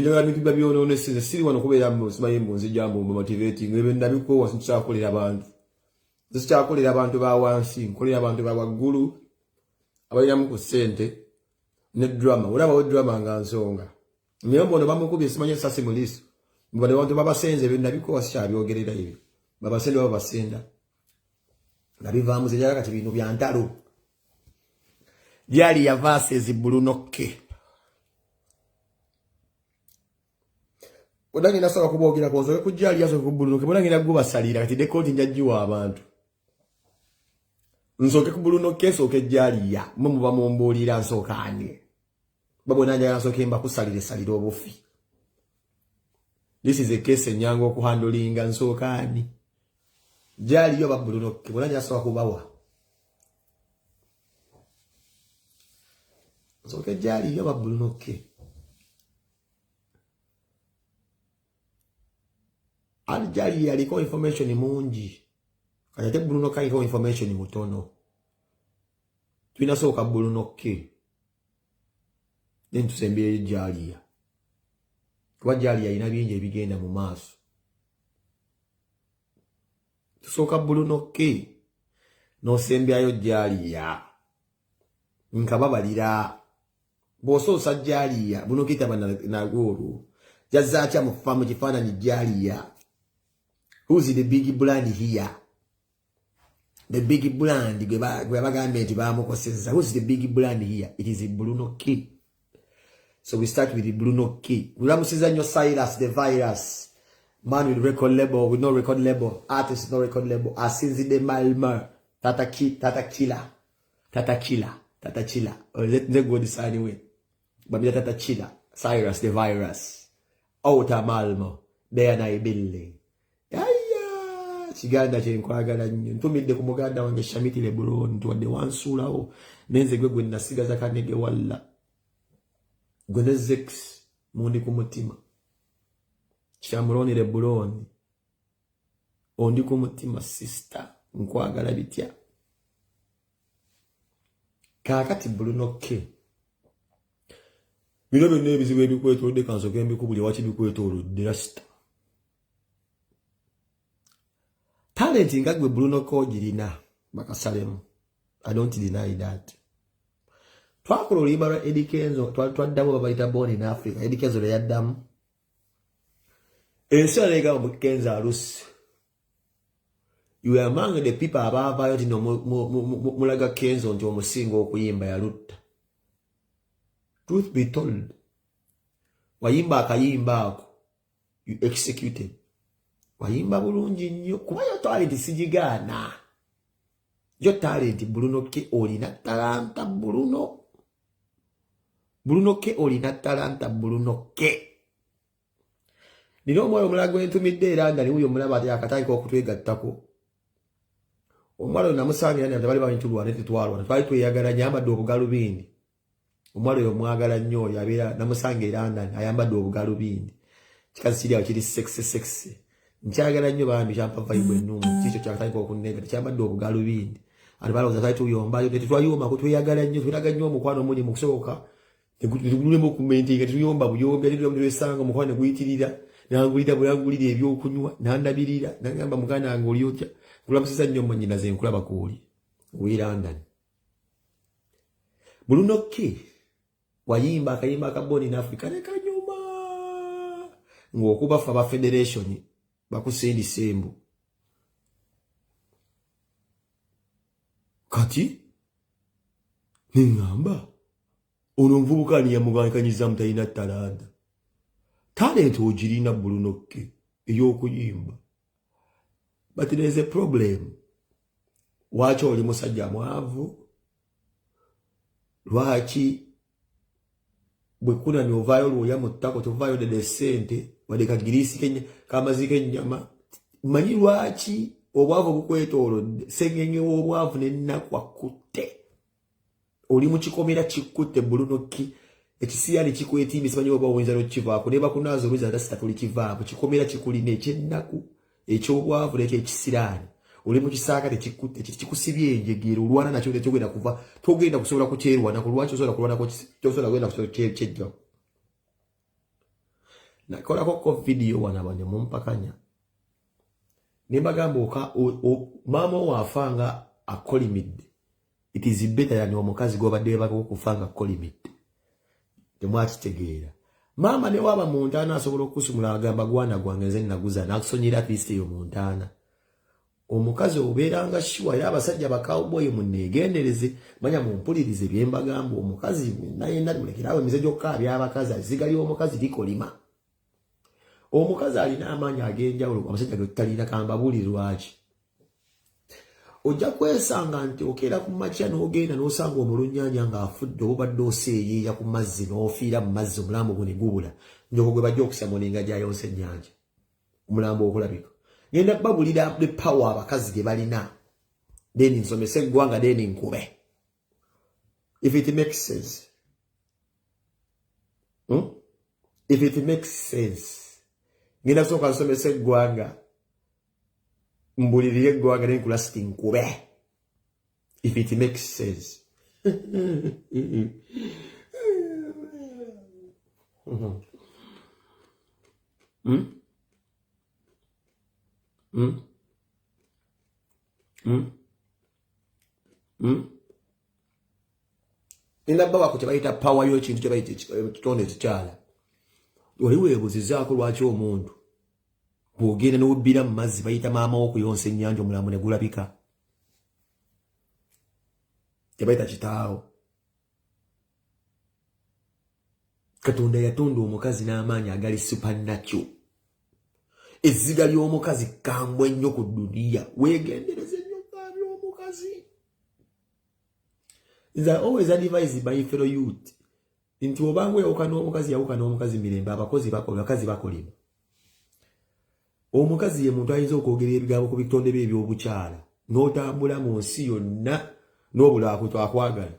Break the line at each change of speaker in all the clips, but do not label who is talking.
Njagala bintu biba byonoonese. Nze siri wano kubeera simanyi mbu nzija mbu motivating. Ebyo nabikoowa, sikyakolera bantu. Nze sikyakolera abantu ba wansi, nkolera abantu ba waggulu abalinamu ku ssente ne drama. Olabawo drama nga nsonga. Naye mbu ono bamukubye simanyi essasi mu liiso. Mbu bano abantu babasenze, ebyo nabikoowa, sikyabyogerera ebyo. Babasenda oba babasenda. Nabivaamu, nze njagala kati bino bya ntalo. Gyali ya versus Bruno K. Odange nasaba kuboogera ku nsoke kujja ali asoke ku Bruno K. Bona ngenda gubasalira kati dekooti nja giwa abantu. Nsoke ku Bruno K, nsooke Jalia. Mwe muba mumbuulira nsooka ani. Babona njagala nsooke mbakusalire salire obufi. This is a case enyangu okuhandolinga, nsooka ani. Jaliyo ba Bruno K. Bona njagala soka kubawa. Nsooke Jaliyo ba Bruno K. Ali Jali yaliko information mungi. Kati ate Bruno K aliko information mutono. Tulina sooka Bruno K. Then tusembyeyo Jalia. Kuba Jalia alina bingi ebigenda mu maaso. Tusooka Bruno K. N'osembyayo Jalia. Nkababalira. Bw'osoosa Jalia, Bruno K taba nagwo olwo. Jazza atya mu fa mu kifaananyi Jalia? Who's the big brand here? The big brand gwe bagambye nti bamukosezza. Who's the big brand here? It is Bruno K. So we start with Bruno K. Kulamusiza nnyo Cyrus the Virus. Man with record label, with no record label, artist no record label, asinzidde Malmö. Tata ki, Tata Killer. Tata Killer, Tata Killer. Nze gw'odisaani we. Bamira Tata Killer, Cyrus the Virus. Outer Malmö, there na building. Aya, kiganda kye nkwagala nnyo. Ntumidde ku muganda wange Shamiti Lebron, nti wadde wansuulawo. Nenze gwe gwe nasigaza kanege walla. Gwe ne Zex mundi ku mutima. Kyamuloni Lebron. Ondi ku mutima sister, nkwagala bitya. Kaakati Bruno K. Bino byonna ebizibu ebikwetoolodde kansooke mbikubulire waki bikwetoolodde rasita. Talent nga gwe Bruno K ogirina bakasalemu. I don't deny that. Twakola oluyimba lwa Eddy Kenzo, twaddamu babayita Born in Africa. Eddy Kenzo lwe yaddamu. Ensi yonna egamba mu Kenzo alusi. You were among the people abaavaayo nti no mulaga Kenzo nti omusinga okuyimba yalutta. Truth be told, wayimba akayimba ako, you executed. Wayimba bulungi nnyo kuba yo talent sigigaana. Yo talent Bruno K olina talanta Bruno. Bruno K olina talanta Bruno K. Nina omwana omulala gwe ntumidde era nga niwuyo omulaba ati akatandika okutwegattako. Omwana oyo namusangira nti bali bamanyi tulwana tetwalwana, twali tweyagala nnyo, ayambadde obugalubindi. Omwana oyo omwagala nnyo oyo abeera namusanga era nga ayambadde obugalubindi. Kikazi kiri awo kiri sexy sexy. Nkyagala nnyo bambi, kyampa vibe ennungi. Kikyo kyakatandika okunneega, kyambadde obugalubindi. Ate balowooza twali tuyomba, tetwayomako, tweyagala nnyo, tweraga nnyo omukwano omungi mu kusooka. Tegulema okumentinga, tetuyomba buyombi, ate twesanga omukwano ne guyitirira. Nangulira bwangulira ebyokunywa, nandabirira, nagamba muganda wange oli otya. Nkulamusiza nnyo mwannyinaze, nkulaba kwoli ow'e London. Bruno K wayimba akayimba ka Born in Africa ne kanyuma ng'okuba ffe aba federation bakusindisa embu. Kati neŋŋamba ono omuvubuka ani yamugankanyiza talina talanta. Talent ogirina Bruno K ey'okuyimba. But there is a problem. Lwaki oli musajja mwavu? Lwaki bwe kunani ovaayo lwoya mu ttako tovaayo ddala essente wadde kagiriisi k'amazzi k'ennyama? Manyi lwaki obwavu bukwetoolodde, sengenge w'obwavu n'ennaku akutte. Oli mu kikomera kikutte Bruno K. Ekisiyani kikwetimbye, simanyi oba oyinza n'okivaako. Ne bakunaaza oluyinza ate sita tulikivaako. Kikomera kikulina eky'ennaku, eky'obwavu n'ekyekisiraani. Oli mu kisaaka tekikutte, kikusibye enjegere, olwana nakyo tekyogenda kuva, togenda kusobola kukyerwanako. Lwaki osobola kulwanako tosobola kugenda kusobola kyejjawo? Nakolako ko video wano abantu ne mumpakanya. Ne mbagamba maama wo afa nga akolimidde. It is better than omukazi gw'obadde weebaka okufa nga akolimidde. Temwakitegeera. Maama ne waba mu ntaana asobola okukusumula agamba gwana gwange nze naguza n'akusonyera at least eyo mu ntaana. Omukazi obeeranga sure era abasajja bakawboyi munneegendereze, manya mumpulirize bye mbagamba. Omukazi nayenna mulekerawo emize gy'okukaabya abakazi, azziga ly'omukazi likolima. Omukazi alina amaanyi ag'enjawulo abasajja ge tutalina. Kambabuulire lwaki. Ojja kwesanga nti okeera ku makya n'ogenda n'osanga omulunnyanja ng'afudde, oba obadde oseeyeeya ku mazzi n'ofiira mu mazzi, omulambo gwo ne gubula. Njoko gwe bajja okusamoninga gyayonsa ennyanja, omulambo okulabika. Ngenda babulira the power abakazi gye balina, then nsomese eggwanga, then nkube if it makes sense. If it makes sense, ngenda sooka nsomese eggwanga, mbulirire eggwanga, then kulasiti nkube if it makes sense. Hmm? Hmm? Hmm? Ngenda babako kye bayita power y'ekintu kye bayita ekitonde ekikyala. Oli weebuzizaako lwaki omuntu bw'ogenda n'obbira mu mazzi bayita maama wo okuyonsa ennyanja, omulambo ne gulabika, tebayita kitaawo. Katonda yatonda omukazi n'amaanyi agali supernatural. Ezziga ly'omukazi kambwe nnyo ku duniya. Weegendereze nnyo kaabya omukazi. Nze always advise my fellow youth nti obanga oyawuka n'omukazi, yawuka n'omukazi mirembe. Abakozi abakazi bakolima. Omukazi ye muntu ayinza okwogera ebigambo ku bitonde bye ebyobukyala n'otambula mu nsi yonna n'obula akutu akwagala,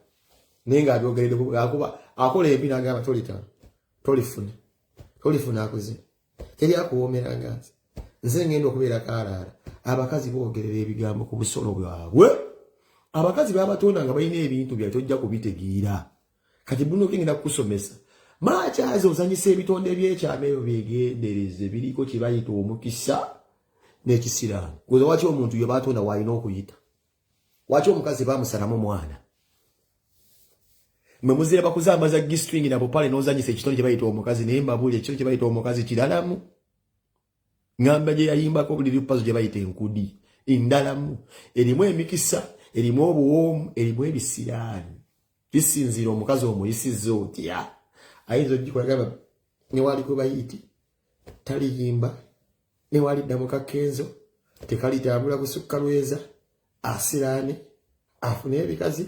naye ng'abyogeredde akuba akola embi n'agamba tolita tolifuna tolifuna akuzina teri akuwoomera nga nze, nze ngenda okubeera kaalaala. Abakazi boogerera ebigambo ku busolo bwabwe. Abakazi babatonda nga balina ebintu bya tojja kubitegeera. Kati buno kengenda kukusomesa maakyazi ozanyisa ebitonde byekyama ebyo, byegendereze, biriko kye bayita omukisa n'ekisiraani. Kuza waki omuntu ye batonda waalina okuyita? Waki omukazi bamusalamu mwana? Mwe muzira bakuzambaza G-string na bupale n'ozanyisa ekitonde kye bayita omukazi. Naye mbabuulira, ekitonde kye bayita omukazi kiralamu. Ngamba gye yayimbako buli lupazo gye bayita enkudi endalamu, erimu emikisa, erimu obuwoomu, erimu ebisiraani. Kisinziira omukazi omuyisizza otya. Ayinza ogikola gamba newali kwe bayiti taliyimba, newali ddamuka Kenzo tekalitambula kusukka lweza, asiraane afune ebikazi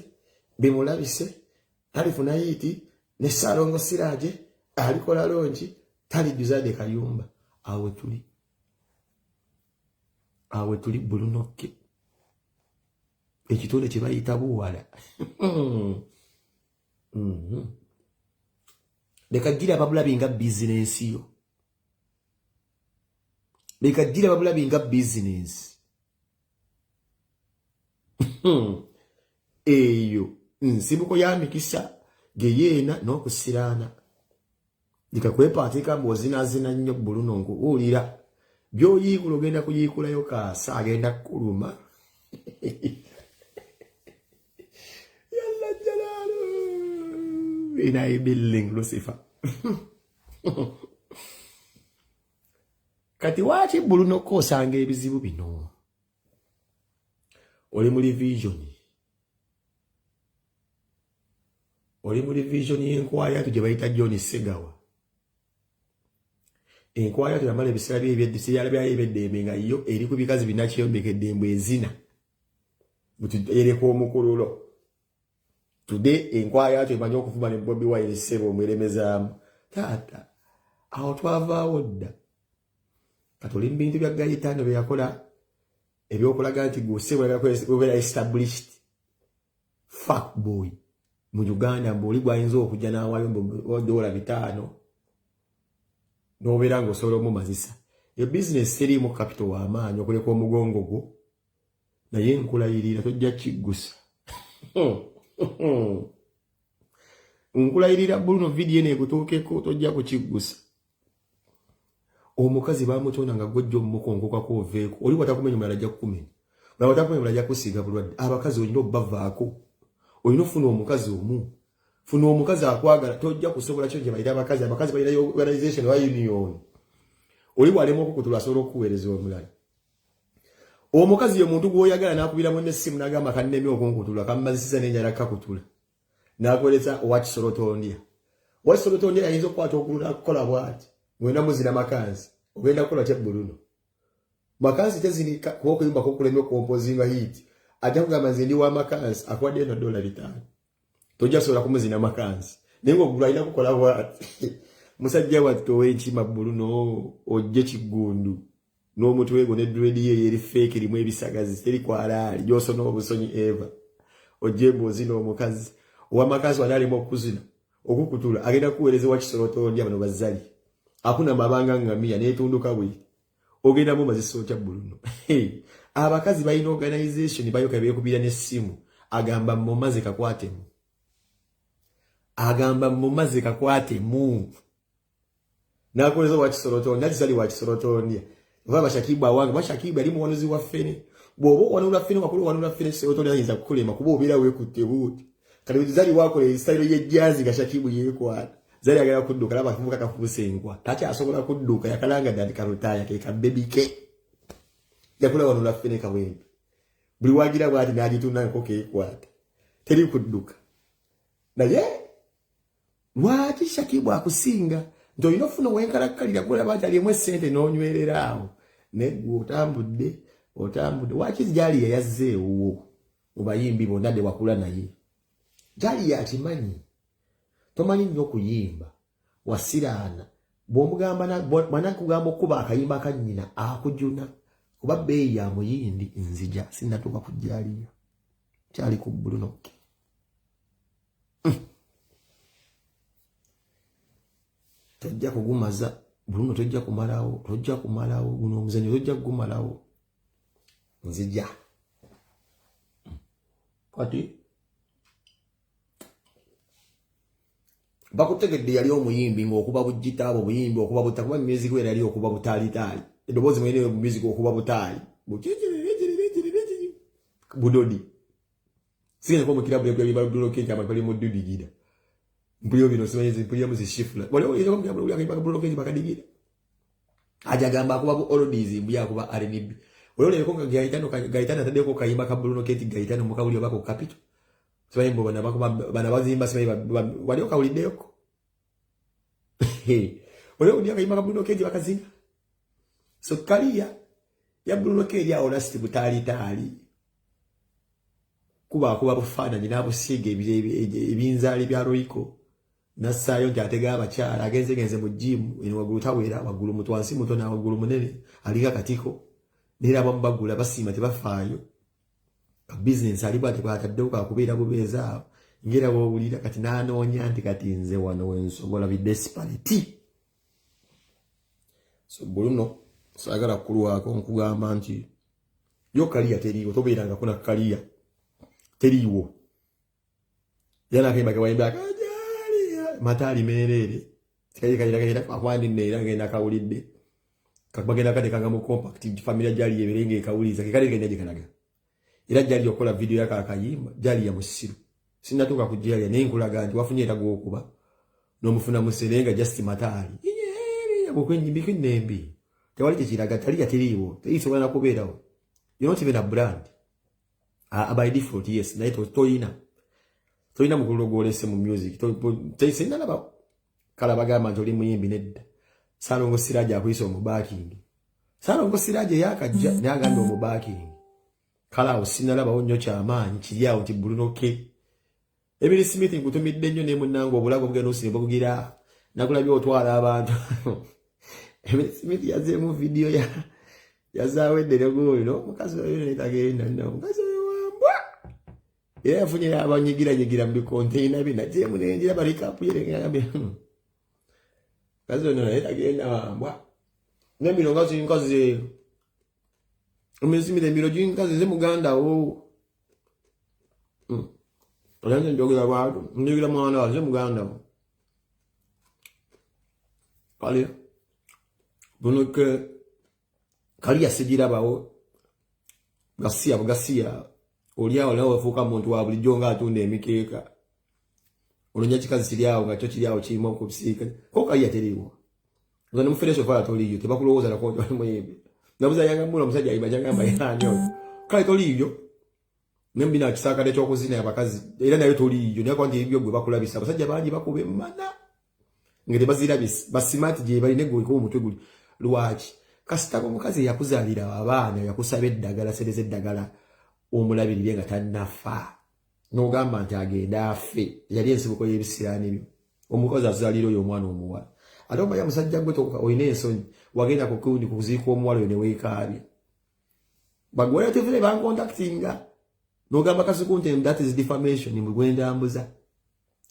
bimulabise, talifuna hit ne Ssalongo Siraje alikola launch, talijjuza de kayumba. Awe tuli, awe tuli bulunokke ekitonde kye bayita buwala. Leka gira babulabi nga bizinensi yo, leka gira babulabi nga bizinensi eyo nsibuko ya mikisa geyeena n'okusiraana. Leka kwepaatika mbu ozinazina nnyo. Buluno nkubuulira, by'oyiikula ogenda kuyiikulayo kaasa agenda kukuluma. Yalla jalaalu inayi building Lucifer. Kati waaki Buluno osanga ebizibu bino? Oli mu revision, oli mu revision y'enkwayatu gye bayita John Segawa. Enkwayatu yamala ebiseera bye ebyeddisibyala byayo ebyeddembe nga yo eri ku bikazi binakiyombekedde mbwe ezina ereka omukululo. Today enkwayatu emanyi okuvuma ne Bobi Wine. Ssebo omweremezaamu taata, awo twavaawo dda. Kati oli mu bintu bya Gayitano bye yakola ebyokulaga nti gwe established fuck boy mu Uganda, mbu oli gwayinza okujja n'awaayo $5 n'obeera ng'osobola omumazisa. Eyo bizinesi teriimu capital w'amaanyi okuleka omugongo gwo, naye nkulayirira tojja kiggusa. Nkulayirira Bruno, vidiyo eno ekutuukeko, tojja kukiggusa. Omukazi bamutonda nga gwojja omukonkokako oveeko. Oli watakumenya omulala ajja kukumenya. Omulala watakumenya omulala ajja kusiiga bulwadde. Abakazi olina obbavaako. Olina ofuna omukazi omu. Funa omukazi akwagala tojja kusobola kyo gye bayita abakazi. Abakazi balina organization oba union. Oli bw'alema okukutula asobola okukuweereza omulala. Omukazi ye muntu gw'oyagala n'akubira munne essimu n'agamba kannemye okunkutula kammazisiza n'enjala kakutula. N'akuweereza owa kisolo tondya. Owa kisolo tondya yayinza okukwata okugulu n'akukola bw'ati. Mwena muzina makansi. Ogenda kukola kya Bruno. Makansi tezinika kuba okuyimba kukulemye okompozinga hit. Ajja kugamba nze ndi wa makansi akuwadde eno $5. Tojja sobola kumuzina makansi. Naye ng'okugulu alina kukola bw'ati. Musajja wattu ow'enkima Bruno ojje kiggundu. N'omutwe gwo ne dread ye eri fake erimu ebisagazi teri kwalaali gy'osona obusonyi eva. Ojje ng'ozina omukazi. Owa makansi wali alimu okuzina. Okukutula agenda kukuweereza wa kisolo tondya bano bazzali. Akunama abanga ngamiya n'etunduka bwe. Ogenda mu mazisa otya Bruno. Abakazi balina organization bayoka beekubira n'essimu. Agamba mumaze kakwatemu. Agamba mumaze kakwatemu. N'akuweereza wa kisolo tondya, kizali wa kisolo tondya. Oba Bashakibu awange, Bashakibu yali muwanuzi wa ffene. Bw'oba owanula ffene wakulu owanula ffene kisolo tondya ayinza kukulema kuba obeera weekutte buuti. Kati Zari wakola esitayiro y'ejjaazi nga Shakibu yeekwata. Zari agala kudduka laba akavubuka kafuuse enkwa. Takyasobola kudduka yakalanga dda nti kalutaaya ke kabebi ke. Yakula wanula ffene kawempe. Buli wagira bw'ati n'agitunda enkoko ekwata. Teri kudduka. Naye lwaki Shakibu akusinga nti olina ofuna owenkalakkalira gwolaba nti aliemu essente n'onywerera awo naye gwe otambudde otambudde. Lwaki Jali yayazze ewuwo mu bayimbi bonna de wakula naye? Jali yakimanyi tomanyi nnyo kuyimba wasiraana bw'omugamba bw'anakugamba okukuba akayimba ka nnyina akujuna kuba bbeeyi ya muyindi nzija sinnatuuka ku Jaliyo kyali ku Bruno. Tojja kugumaza Bruno, tojja kumalawo, tojja kumalawo guno omuzannyo, tojja kugumalawo nzija. Kati bakutegedde yali omuyimbi ng'okuba bugitaabo obuyimbi okuba buta kuba music we yali okuba butaalitaali eddoboozi mwene music okuba butaali budodi sigenda kuba mukirabu nekuyimba Bruno K abantu bali mu dudigira mpulira bino simanyi mpulira muzishifula wali oyinza kuba mukirabu nekuyimba Bruno K bakadigira ajagamba akuba bu oldies mbuya akuba R&B wali olebeko nga Gaetano Gaetano ataddeko kayimba ka Bruno K Gaetano mukawuli oba ku Capital simanyi mbu bana bakuba bana bazimba simanyi wali okawuliddeyoko wali owulira akayimba ka Bruno K bakazina so kaliya ya Bruno K eri awo lasti butaalitaali kuba akuba bufaananyi n'abusiiga ebinzaali bya Royco nassaayo nti atega abakyala agenzegenze mu jiimu eno waggulu tawera waggulu mutwansi mutono waggulu munene alinga katiko naye abamu bagula basiima tebafaayo ka bizinensi ali bwati bwataddewo kakubeera bubeezi awo ngera bwowulira kati n'anoonya nti kati nze wano wensobola bi desperate. So Bruno saagala kukulwako nkugamba nti yo kaliya teriiwo tobeerangako na kaliya teriiwo era nakayimba kewayimba akajaliya mataali meereere kayira akwandi neera ngenda kawulidde bagenda katekanga mu compact familia jali ebeere ng'ekawuliriza kekale genda gye kalaga era jali okukola vidiyo yako akayimba jali ya musiru sinnatuuka ku jali naye nkulaga nti wafunye era gw'okuba n'omufuna musere nga just mataali bukwennembi tewali kyekiraga taliya teriiwo terisobola nakubeerawo. You're not even a brand by default, yes, naye toyina toyina mukululo gwolese mu music sinalaba kala bagamba nti oli muyimbi nedda. Salongo Siraje akuyisa omubakingi Salongo Siraje yakajja naye agambye omubakingi kale awo sinalabawo nnyo kyamaanyi kiri awo nti Bruno K Emily Smith nkutumidde nnyo ne munnange obulago bugenda osinga bugira nakulabye otwala abantu. Emily Smith yazeemu vidiyo ya yazaawo eddere omukazi oyo netagenda nno omukazi oyo wambwa era yafunye abanyigiranyigira mu bikonteina bye najeemu nenjira balikapu yeregambye mukazi ono naye tagenda wambwa nemiro nga zinkazi emizimira emiro ginkazi ze muganda wo olyanze njogera lwatu njogera mwana wanze muganda wo kale. Buno kaliya sigirabawo, gasiya bugasiya. Oli awo nawe ofuuka muntu wa bulijjo ng'atunda emikeeka, ononya kikazi kiri awo nga kyo kiri awo kirimu okusiika ko kaliya teriiwo. Nga ne mufere sofa toliiyo, tebakulowooza nako nti oli muyimbi. Nabuza yanga mula omusajja ayimba kyagamba yaani oyo kale toliiyo ne mbina kisaakadde ky'okuzina abakazi era nayo toliiyo, naye kuba nti ebibyo gwe bakulabisa abasajja bangi bakuba emmana nga tebazirabisa basimaati gye bali negwe oliko omutwe guli lwaki. Kasita omukazi eyakuzaalira abaana yakusaba eddagala, sereza eddagala omulabirire nga tannafa, n'ogamba nti agende afe, yali ensibuko y'ebisiraani byo. Omukazi azaalira oyo omwana omuwala, ate omanya musajja gwe olina ensonyi, wagenda ku kundi kuziika omuwala oyo ne weekaabya. Bagwera tevere bankontaktinga n'ogamba Kasuku nti that is defamation, mbu gwendambuza.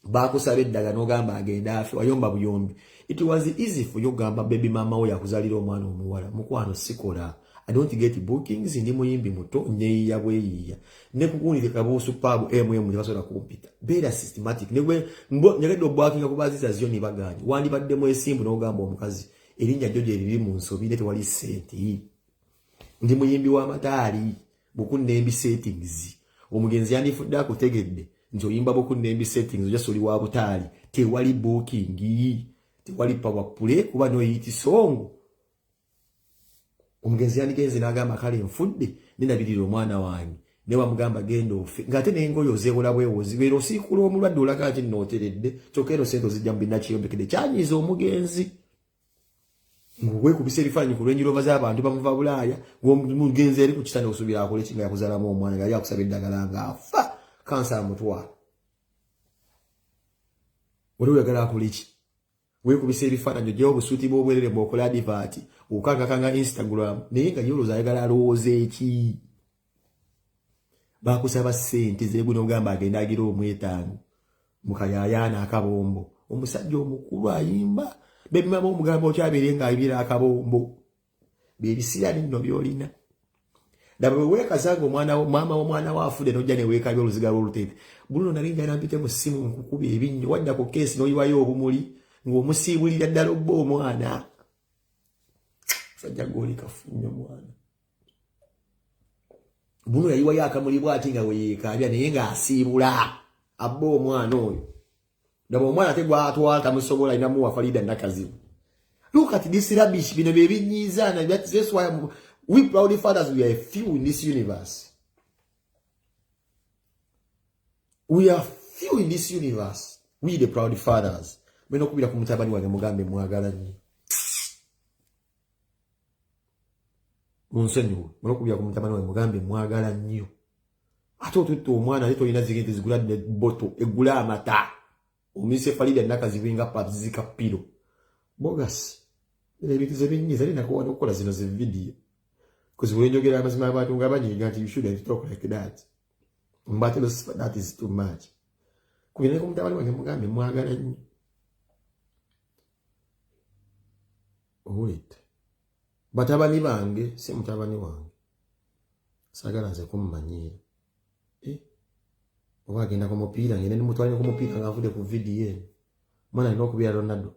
Bakusaba eddagala n'ogamba agende afe, wayomba buyombi. It was easy for you ogamba baby mama we yakuzalira omwana omuwala, mukwano sikola, I don't get bookings, ndi muyimbi muto, neyiya bweyiya ne kukundi kabuusu pub mm tebasobola kumpita. Beera systematic negwe nyakedde obwakinga kubaziza zyo nibaganye wandibadde mwesimbu n'ogamba omukazi erinnya jjo gye liri mu nsobi ne tewali ssente, ndi muyimbi w'amataali bukunnembi settings. Omugenzi yandifudde akutegedde nti oyimba bukunnembi settings, ojja soli wa butaali, tewali booking, tewali power play kuba noyiti song. Omugenzi yandigenze n'agamba kale nfudde nenabirira omwana wange, ne wamugamba genda ofe ng'ate n'engoye ozeewola bwewozi beera osiikula omulwadde olaga nti nnooteredde, kyokka eno sente ozijja mu binakiyombekedde. Kyanyiiza omugenzi ng'owekubisa ebifaananyi ku lwenjirova z'abantu bamuva Bulaaya, ng'omugenzi eri ku kitanda osuubira akole ki nga yakuzaalamu omwana nga yali akusaba eddagala ng'afa kansa amutwala, oli oyagala akole ki? Weekubisa ebifaananyi ojjawo obusuuti bw'obwerere bw'okola advert, okangakanga Instagram, naye nga yolowooza ayagala alowooza eki? Bakusaba ssente zeegu n'ogamba agenda agira omwetango mukayayaana akabombo. Omusajja omukulu ayimba bebimama omugamba okyabeere ng'ayibira akabombo, byebisirani nno by'olina. Laba bwe weekaza nga omwana maama w'omwana wo afudde n'ojja ne weekabya oluziga lw'oluteete. Buluno nali njagala mpite mu ssimu nkukuba ebinnyo, wadda ku keesi n'oyiwayo obumuli ng'omusiibulira ddala obba omwana. Musajja gw'oli kafu nnyo mwana. Buno yayiwayo akamuli bw'ati nga weyeekaabya naye ng'asiibula abba omwana oyo. Laba omwana ate gw'atwala tamusobola, alina muwa Farida Nakazibu. Look at this rubbish, bino bye binyiiza, and that's why we proud fathers, we are few in this universe. We are few in this universe. We the proud fathers. Mwena okubira ku mutabani wange mugambe mwagala nnyo. Munsonyiwe, mwena okubira ku mutabani wange mugambe mwagala nnyo. Ate otutta omwana ate tolina zigente zigula ne boto egula amata. Omise Farida Nakazibu nga pazika piro. Bogus. Ebintu ze binyiiza nina kuwa okukola zino zi video. Because bwe njogera amazima abantu nga banyiiga nti you shouldn't talk like that. But that is too much. Kubira ku mutabani wange mugambe mwagala nnyo. Owulidde. Batabani bange si mutabani wange. Saagala nze kummanyiira. Oba agenda ku mupiira ngende nimutwalire ku mupiira ng'avudde ku vidiyo eno. Mwana alina okubeera Ronaldo.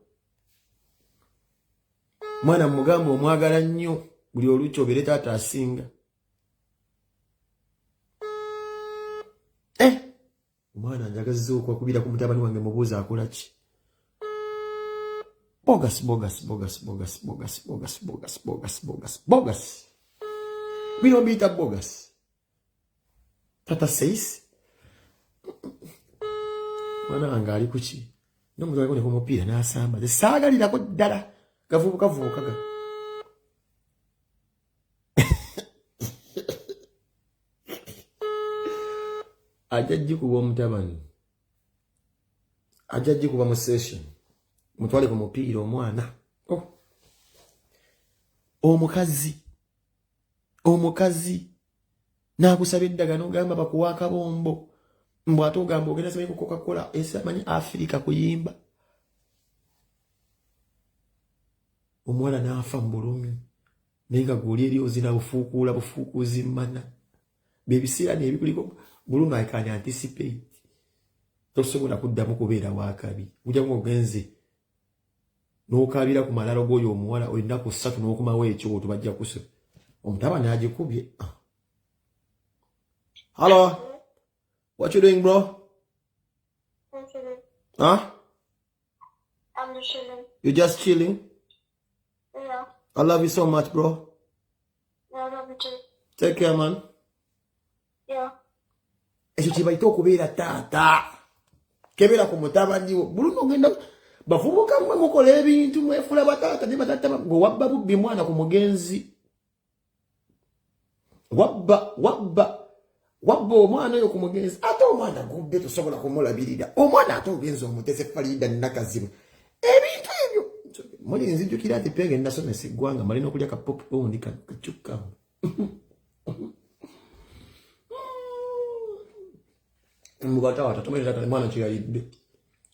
Mwana mugamba omwagala nnyo buli olukya obeere taata asinga. Omwana njagazizza okwakubira ku mutabani wange mubuuza akola ki. Bogus, bogus, bogus, bogus, bogus, bogus, bogus, bogus, bogus, bogus. Bino mbiyita bogus. Tata says mwana wange ali kuki nomutwaleko ne ku mupiira n'asamba. Saagalirako ddala gavubuka vubuka ga ajja gikuba omutabani, ajja gikuba mu session, mutwale ku mupiira omwana. Oh. Omukazi n'akusaba eddagala n'ogamba bakuwa akabombo, mbu ate ogamba ogenda simanyi ku Coca-Cola esamanyi Afirika kuyimba. Omuwala n'afa mu bulumi naye nga gw'oli eri ozina bufuukuula bufuukuuzi mmana byebiseera nebikuliko. Buluno I can anticipate tosobola kuddamu kubeera wakabi ujja nga ogenze. N'okaabira ku malalo g'oyo omuwala ennaku 3 n'okomawo ekyoto bajja kusa. Omutabani agikubye. Hello. What you doing, bro?
I'm chilling.
Huh?
I'm just chilling.
You just chilling?
Yeah.
I love you so much, bro.
Yeah, I love you too.
Take care, man.
Yeah.
Ekyo kye bayita okubeera taata. Kebera ku mutabani wo. Buluno ogenda bavubuka mmwe mukola ebintu mwefula bataata ne bataata gwe wabba bubbi mwana ku mugenzi. Wabba wabba wabba omwana oyo ku mugenzi ate omwana gubbe tosobola kumulabirira. Omwana ate ogenza omutese Farida Nakazibwe. Ebintu ebyo muli nzijukira nti penge nasomesa eggwanga malina okulya ka popcorn kacuka. Mubataata tomanyi mwana kyeyayidde.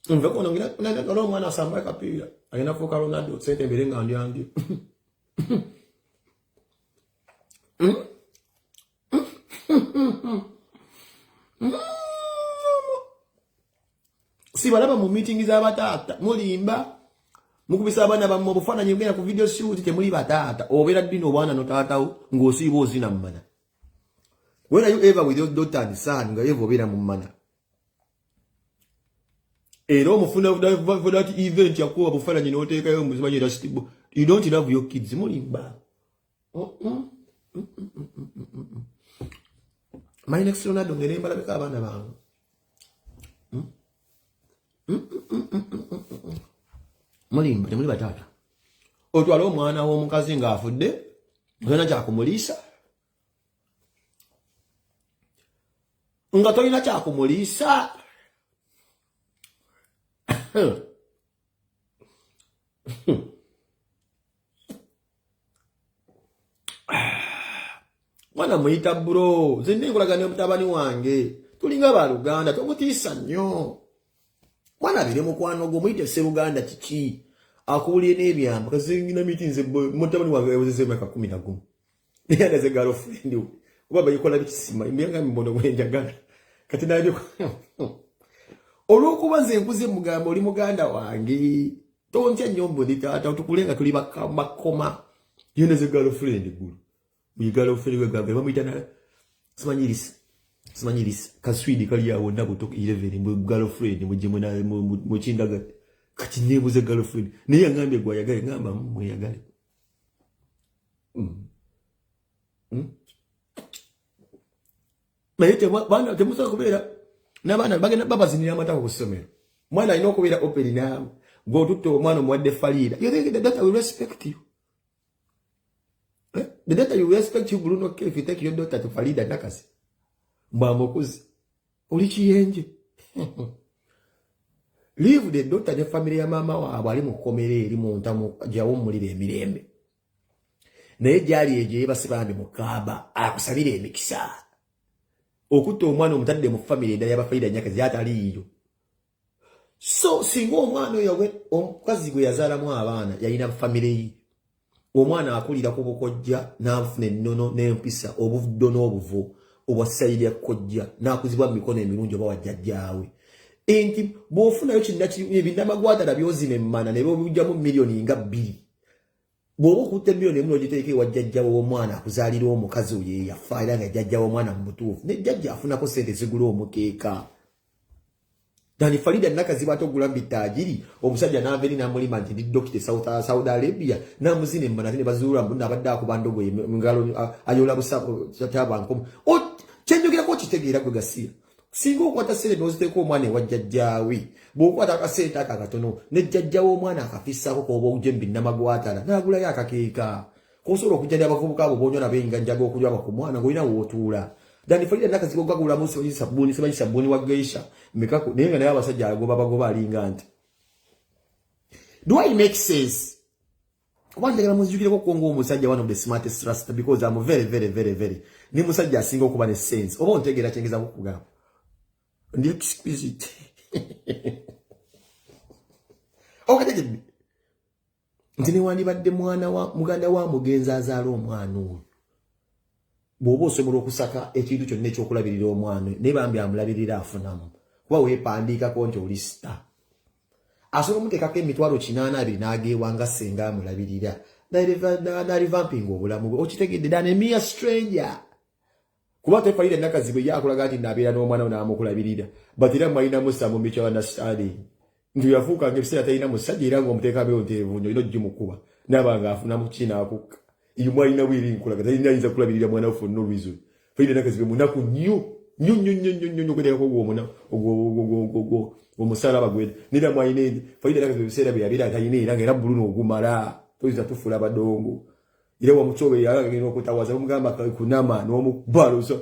Nve kono ngira omwana asamba akapiira alina fuuka Ronaldo sente mbere nga ndyange. Sibalaba mu meeting z'abataata mulimba mukubisa abaana bammwe obufaananyi mugenda ku video shoot temuli bataata obeera ddino obwana no taatawo ng'osiiba ozina mu mana. When are you ever with your daughter and son nga ever obeera mu mana? Era omufuna for that event yakuwa bufaananyi n'oteekayo muzimanyi era you don't love your kids mulimba. My next Ronaldo ngere mbalabeko abaana bange. Mulimba temuli bataata. Otwala omwana w'omukazi ng'afudde tolina kyakumuliisa nga tolina kyakumuliisa. Mwana muyita bro, nze nkolagana ne mutabani wange tulinga baluganda tomutiisa nnyo. Mwana abire mukwano gwo muyite sseruganda kiki akuwulire n'ebyamba kazingina miti nze mutabani wange yawezezza emyaka 11 naye anaze girlfriend we oba bayikola bikisima emyaka mbono gwe njagala kati nabyo olw'okuba nze nkuze mugamba oli muganda wange tontya nnyo mbu ndi taata tukule nga tuli bakoma yoneze girlfriend gulu girlfriend we gave bamuyita na simanyirisa simanyirisa kaswidi kali awo nabuto 11 mbu girlfriend mujje mukindaga kati nebuze girlfriend naye yangambye gwayagale ngamba mweyagale. Naye temusobola kubeera n'abaana bagenda babazinira amatako ku ssomero. Mwana alina okubeera open naawe gw'otutte omwana omuwadde Farida. You think the daughter will respect you? Eh? The daughter will respect you Bruno K if you take your daughter to Farida Nakasi. Mbwamukuzi oli kiyenje. Leave the daughter ne family ya mama waabwe ali mu kkomera eri mu ntamu gyawummulira emirembe. Naye gyali egyo yeebase bambi mu Kaaba akusabira emikisa. Okutta omwana omutadde mu family endala y'aba Farida Nyakazi ataliiyo. So singa omwana oyo omukazi gwe yazaalamu abaana yalina family ye. Omwana akulira ku bukojja n'afuna ennono n'empisa obuddo n'obuvo obwa sayidi ya kojja n'akuzibwa mu mikono emirungi oba wajjajjaawe. Nti bw'ofunayo ebinnamagwatala by'ozina emmana ne b'obijjamu miliyoni nga 2. Bw'oba okutte miliyoni emu n'ogiteeka ewa jjajja w'omwana akuzaalira omukazi oyo eyafa era nga jjajja w'omwana mu butuufu ne jjajja afunako ssente zigula omukeeka. Dani Farida Nakazibwe ate ogula bitaajiri omusajja n'ava eri n'amulima nti ndi dokita Saudi Arabia n'amuzina emmana ate ne bazuula mbu n'abadde akuba ndogoyi ngalo ayola busa tabankomu. Kyenjogerako okitegeera gwe gasiya. Singa okwata ssente n'oziteeka omwana ewa jjajjaawe bw'okwata akasente ako akatono ne jjajja w'omwana akafissaako k'oba ojje mu binnamagwatala n'agulayo akakeeka k'osobola okujjanja abavubuka abo b'onywa nabo enganjaga okunywa ku mwana ng'olina w'otuula. Dani Farida Nakazibwe ogagulamu simanyi sabbuuni wa geisha mekako naye nga naye abasajja agoba bagoba alinga nti. Do I make sense? Kuba njagala munzijukireko ko ng'omusajja one of the smartest rasta because I'm very very very very ni musajja asinga okuba ne sense oba ontegeera kyengezaako kugamba. Ndi exquisite. Okategedde nti newandibadde mwana wa muganda wa mugenzi azaala omwana oyo bw'oba osobola okusaka ekintu kyonna ekyokulabirira omwana naye bambi amulabirira afunamu kuba weepandiikako nti oli star. Asobola omuteekako 820,000 n'ageewanga senga amulabirira n'arevampinga obulamu bwe. Okitegedde? Than a mere stranger, kuba te Farida Nakazibwe yakulaga nti nabeera n'omwana we n'amukulabirira, but era mwalinamu some mutual understanding nti yafuuka nga ebiseera talina musajja, era ng'omuteekamu nteevunyo olina ogimukuba naaba nga afunamu kinaakukka. Iyo mwalinamu eri nkulaga talina ayinza kulabirira mwana we for no reason. Farida Nakazibwe munaku nnyo nnyo nnyo nnyo nnyo nnyo okweteekako ogwo omusalaba gwe nera mwalina. Farida Nakazibwe ebiseera bye yabeera talina, era nga era Bruno ogumala toyinza tufuula badongo, era wamucobe yagenda okutawaza bamugamba kunama n'omubaloza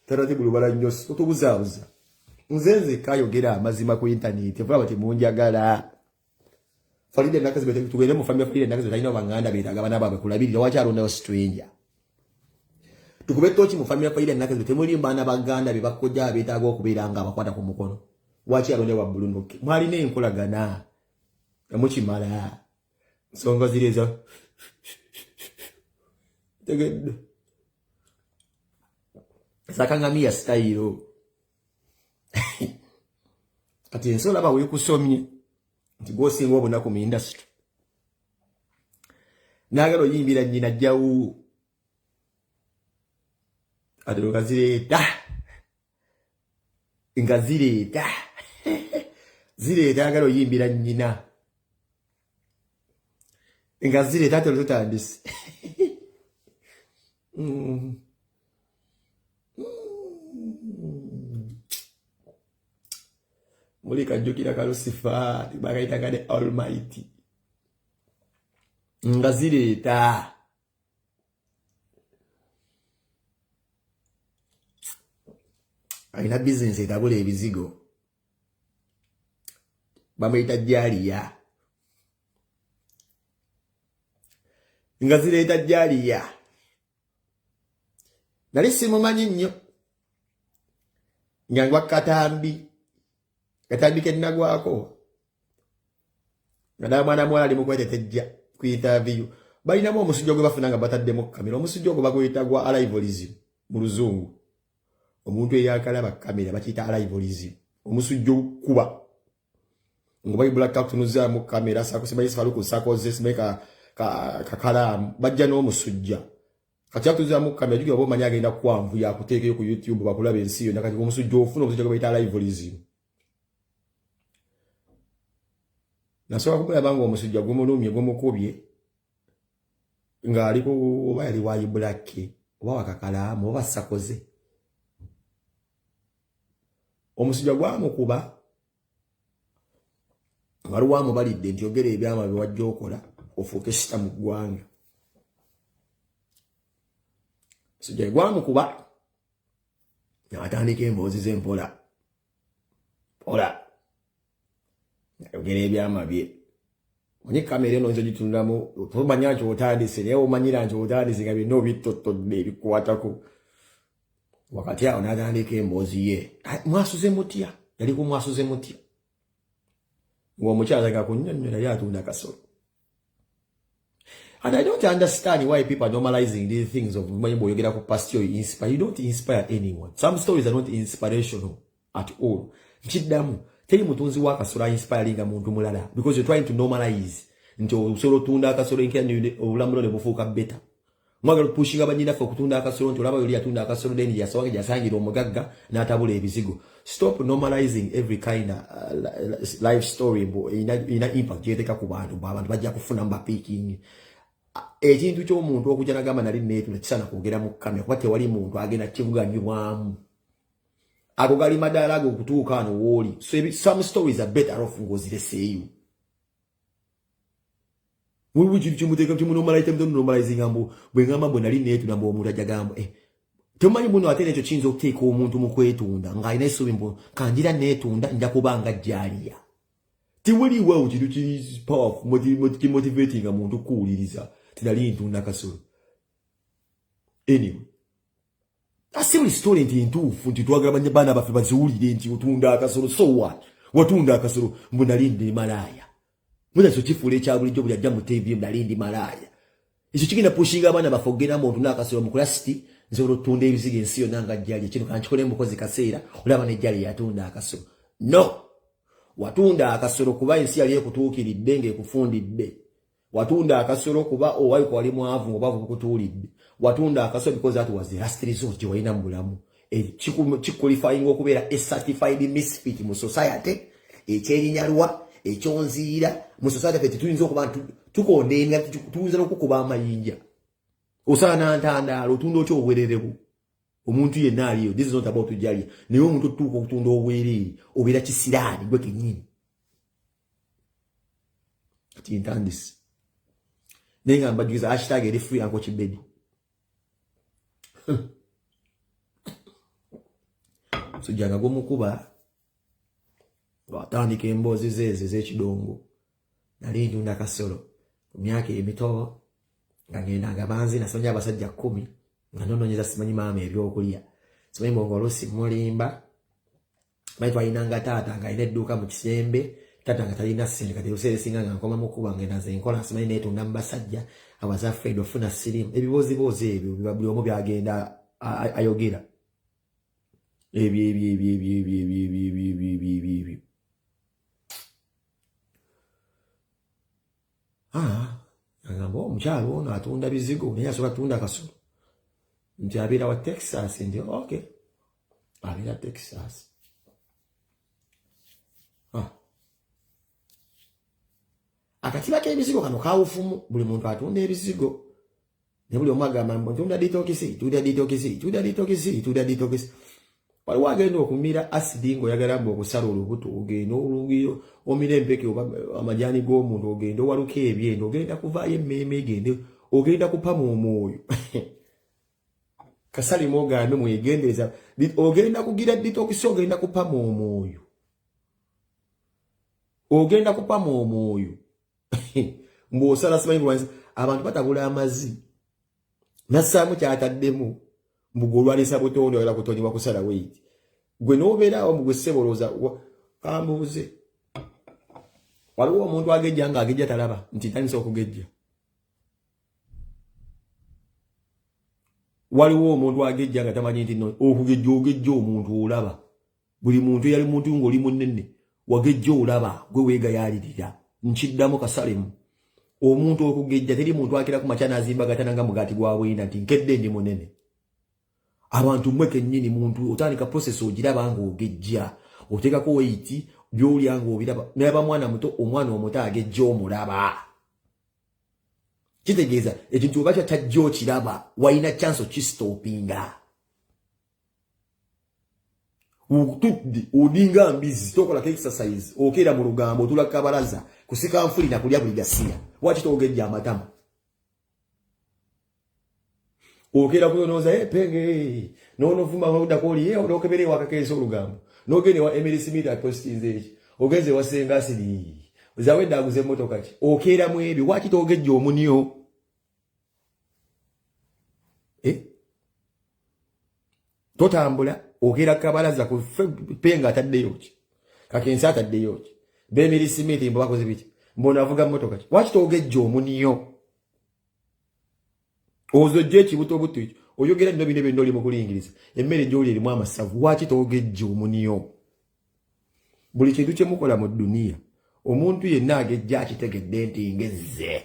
taratibu lubala nnyo. Totubuzaabuza. Nze nzekka ayogera amazima ku intaneti, vulaba temunjagala. Farida Nakazibwe, tugende mu family. Farida Nakazibwe talina baganda beetaaga abaana baabwe kulabirira, wakyalondayo stranger? Tukube toki mu family. Farida Nakazibwe temuli baana baganda be bakojja abeetaaga okubeera nga abakwata ku mukono, wakyalondayo wa Bruno? Mwalina enkolagana emukimala nsonga ziri ezo tegedde zakangamiya style. Kati ensi olaba weekusomye nti gwosinga obunaku mu industry, naagala oyimbira nnyina jjawo ate nga zireeta nga zireeta zireeta, agala oyimbira nnyina nga zireeta ate olututandise. Muli kajjukira ka Lucifer bakayitanga the Almighty nga zireeta alina bizinesi etabula ebizigo bamuyita Jaliya nga zireeta Jaliya. Nali simumanyi nnyo nga ngwa katambi katambi kennagwako nga ddala mwana muwala ali mukwetetejja ku interview. Balinamu omusujja gwe bafuna nga bataddemu kamera. Omusujja ogwo baguyita gwa arrivalism mu Luzungu. Omuntu eyakalaba kamera bakiyita arrivalism, omusujja okukuba nga bayibula kakutunuzaamu kamera sakusimanyi sakoze simanyi kakalaamu bajja n'omusujja. Kati atuzamu kamera, jukira oba omanyi agenda kwanvuya akuteekeyo ku YouTube bakulaba ensi yonna. Kati omusujja ofuna omusujja gwe bayita arrivalism. Nasooka kumulaba nga omusujja gumulumye, gumukubye ng'ali ku oba yali wayibulakke oba wakakalaamu oba sakoze. Omusujja gwamukuba, waliwo amubalidde nti ogera ebyama bye wajja okola ofuuke star mu ggwanga. Omusujja gwamukuba n'atandika emboozi ze mpola mpola ayogera ebyama bye. Onye kamera eno nze gitunulamu, tomanya nti otandise, naye omanyira nti otandise nga byonna obittotodde ebikwatako. Wakati awo n'atandika emboozi ye, "Mwasuze mutya?" Yali ku "Mwasuze mutya?" Ng'omukyala ga kunnyonnyola yali atunda kasolo. And I don't understand why people are normalizing these things of manyi bw'oyogera ku past you inspire. You don't inspire anyone. Some stories are not inspirational at all. Nkiddamu, teri mutunzi wa kasolo inspiringa muntu mulala because you're trying to normalize nti osobola otunda akasolo enkya obulamu bwo ne bufuuka better. Mwagala okupushinga bannyinaffe okutunda akasolo nti olaba yoli yatunda akasolo then yasobola gyasangira omugagga n'atabula ebizigo. Stop normalizing every kind of life story mbu erina impact gyeteeka ku bantu, mbu abantu bajja kufunamu bapicking. Ekintu ky'omuntu okujja nagamba nali neetunda kisaana kwogera mu kamera kuba tewali muntu agenda kivuganyibwamu. Ago gali madaala ago okutuuka ano wooli. So some stories are better off ng'ozireseeyo. Waliwo ekintu kyemuteeka kyemunormalizinga mbu bwe ngamba bwe nali neetunda mbu omuntu ajja gamba, eh, temumanyi buno. Ate nekyo kiyinza okuteeka omuntu mu kwetunda ng'alina essuubi mbu kanjira neetunda nja kuba nga jjaaliya. Tewaliwo kintu kiri powerful kimotivatinga muntu kuwuliriza tinali ntunda kasolo. Anyway, asi buli story nti ntuufu nti twagala baana baffe baziwulire nti otunda akasolo. So what? Watunda akasolo mbu nali ndi malaaya. Mutaso kifuula ekya bulijjo buli ajja mu TV nali ndi malaaya. Ekyo kigenda pushinga abaana baffe okugenda mu otunda akasolo mu kulasiti, nsobola okutunda ebizigo ensi yonna nga jjali kino kankikole mukozi kaseera olaba nejjali yatunda akasolo. No. Watunda akasolo kuba ensi yali ekutuukiridde ng'ekufundidde. Watunda akasolo kuba owayiko wali mwavu ng'obwavu bukutuulidde. Watunda akasolo because that was the last resort gye walina mu bulamu. Kiqualifying okubeera a certified misfit mu society, ekyenyinyalwa, ekyonziira mu society. Ffe tetuyinza okuba nti tukondenga, tuyinza n'okukuba amayinja. Osaana ntandaalo. Otunda otya obwerere bwo? Omuntu yenna aliyo, this is not about jalia, naye omuntu otutuuka okutunda obwereere, obeera kisiraani gwe kennyini. Kati ntandise, naye nga mbajugiza hashtag eri free Uncle Kibedi. Musajja nga gumukuba watandika emboozi zeezo ez'ekidongo. Nali ntunda kasolo ku myaka emito, nga ngenda nga banzi nasonye abasajja 10 nga nononyeza simanyi maama ebyokulya, simanyi mbonga oluusi mulimba. Manyi twalinanga taata nga alina edduuka mu kisembe, taata nga talina ssente. Kati ebiseera ebisinga nga nkoma mukuba ngenda nze nkola, simanyi neetunda mu basajja. I was afraid ofuna sirimu. Ebibooziboozi ebyo biba buli omu byagenda ayogera ebyo ebyo ebyo ebyo ebyo ebyo ebyo ebyo ebyo ebyo ebyo ebyo. Agamba omukyalo ono atunda bizigo, naye asobola tunda kasolo, nti abeera wa Texas. Nti okay, abeera Texas. Akatiba k'ebizigo kano kawufumu. Buli muntu atunda ebizigo, naye buli omu agamba mbu ntunda detox, tunda detox, tunda detox, tunda detox. Waliwo agenda okumira asidi ng'oyagala mbu okusala olubuto, ogenda olugiro omira empeke oba amajaani g'omuntu, ogenda owaluka ebyenda, ogenda kuvaayo emmeeme, egende ogenda kupama omwoyo. Kasalimu ogambe mwegendereza, ogenda kugira detox, ogenda kupama omwoyo, ogenda kupama omwoyo mbw'osala simanyi kulwanyisa. Abantu batabula amazzi nassaamu kyataddemu, mbu olwanisa butonde, oyagala kutonyebwa kusala weight, gwe n'obeeraawo mbu gwe ssebolooza. Kambuuze, waliwo omuntu agejja ng'agejja talaba nti ntandisa okugejja? Waliwo omuntu agejja nga tamanyi nti okugejja ogejja? Omuntu olaba buli muntu eyali muntu ng'oli munene wagejja, olaba gwe weegayaalirira. Nkiddamu, kasalemu, omuntu okugejja, teri muntu akira ku makya n'azimba gatana nga mugaati gwa bwina nti nkedde ndi munene. Abantu mmwe kennyini, muntu otandika process ogiraba ng'ogejja, oteekako weight, byolya ng'obiraba. Naye aba mwana muto, omwana omuto agejja omulaba. Kitegeeza ekintu oba kyatajja okiraba, walina chance okistopinga. Otudde odinga mbizi, tokolako exercise, okeera mu lugambo, otula kabalaza kusika nfuli na kulya buli gasiya. Waki togejja amatama? Okeera kuyonooza penge nonovuma noddako oli nokebera ewakakeesa olugambo, nogenda ewa Emily Smith apostinze eki, ogenze ewa Sengasiri zawedde aguze emmotoka ki. Okeera mu ebyo, waki togejja omunyo? Eh? Totambula, okeera kabalaza ku penga ataddeyo ki, kakensi ataddeyo ki, bemiri Smith mbu bakoze biki, mbona avuga mmotoka ki. Waki togejja omunyo? Ozojja ekibutobuto ekyo oyogera nno bino byonna oli mu kulingiriza emmere gy'oli erimu amasavu. Waki togejja omunyo? Buli kintu kye mukola mu dduniya, omuntu yenna agejja akitegedde nti ngezze.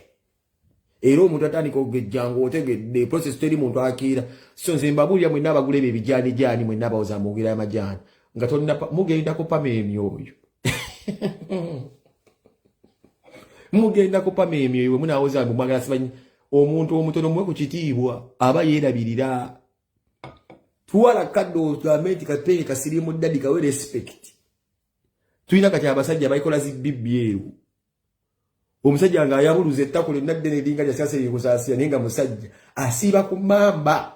Era omuntu atandika okugejja ng'otegedde process, teri muntu akiira. So nze mbabuulira mwenna abagula ebyo ebijaanijaani, mwenna abawoza mwogera amajaani nga tolina, mugenda kupama emyoyo, mugenda kupama emyoyo bwe munaawoza mbu mwagala simanyi. Omuntu omutono muwe ku kitiibwa, aba yeerabirira. Twala kadde ogambe nti kapenge kasirimu ddadi, kawe respect. Tulina kati abasajja balikola zibibbi ewo, omusajja ng'ayabuluza ettako lyonna ddene eringa lya sasa naye nga musajja asiiba ku mamba.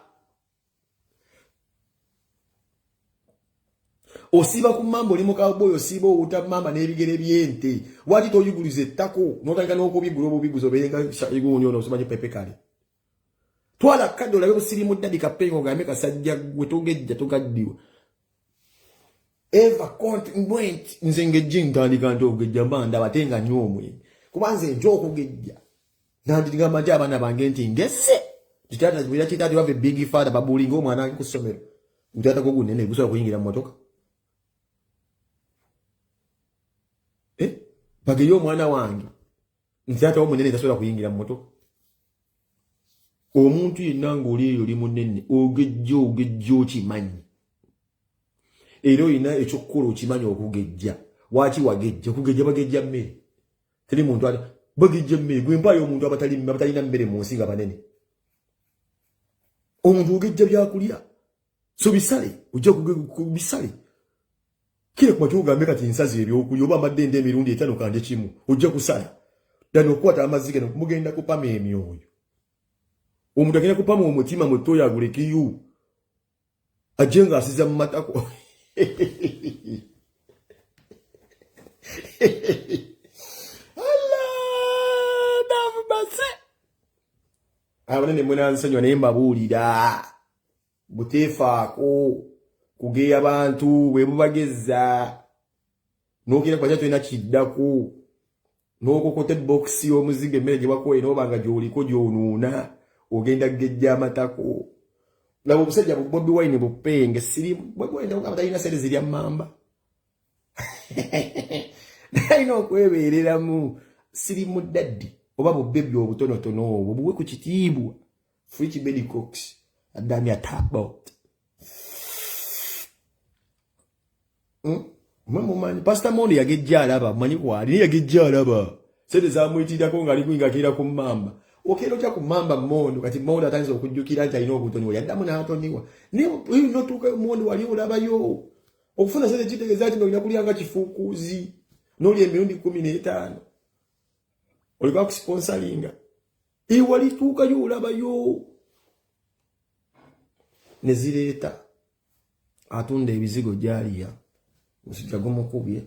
Osiiba ku mamba, oli mukawboyi, osiiba owuta mamba n'ebigere by'ente. Waki toyiguliza ettako n'otandika n'okubigula obubiguzi, obeerenga gundi ono osimanyi pepe kale? Twala kadde olabe busirimu ddadi kapenga, ogambe kasajja gwe togejja, togaddiwa eva content. Nze ngejje ntandika nti okugejja mba ndaba ate nga nywa omwenge, kuba nze nja okugejja nanddigamba nti abaana bange nti ngeze titaata kitaati bava big father babulinga omwana ku ssomero, gutaata gwo gunene gusobola kuyingira mu motoka. Bageyo omwana wange nti taata omunene tasobola kuyingira mu motoka. Omuntu yenna ng'oli eyo oli munene ogejja ogejja okimanyi, era olina ekyokukola okimanyi okugejja. Waki wagejja? Okugejja bagejja mmere, teri muntu ali bagejja mmere. Gwe mpaayo omuntu abatalina mmere mu nsi nga banene. Omuntu ogejja byakulya, so bisale, ojja bisale kire kuma kyogambe kati nsazi ebyokulya oba mbadde nda emirundi 5 kanje kimu, ojja kusala ddala okukwata amazzi gano mugenda kupama emyoyo. Omuntu agenda kupama omutima mutoyo agulekeyo ajje ng'asiza mu matako. Abanene munansonyiwa naye mbabuulira buteefaako kugeya bantu bwe bubageza n'okira kwaja tolina kiddako n'okokota ebokisi y'omuzigo emmere gye bakuwa n'oba nga gy'oliko gy'onuuna ogenda kugejja amatako. Laba obusajja bu Bobi Wine bupenge sirimu. Bobi Wine ogamba talina sente zirya mmamba naye alina okwebeereramu. Sirimu daddi oba bubebi obutonotono obwo buwe ku kitiibwa. Free Bedi Cox adamya tabot. Mumanyi Pastor Mondo yagejja alaba, mumanyi kwali naye yagejja alaba sente zamuyitirako ng'ali kuyinga ku mmamba. Okeera otya ku mmamba Mondo? Kati Mondo atandise okujjukira nti alina obutoniwa, yaddamu n'atoniwa. Naye notuuka Mondo wali olabayo okufuna sente kitegeeza nti olina kulya nga kifuukuuzi n'olya emirundi 15 oliko akusponsalinga ewalituukayo olabayo ne zireeta atunda ebizigo gyaliya musujja gumukubye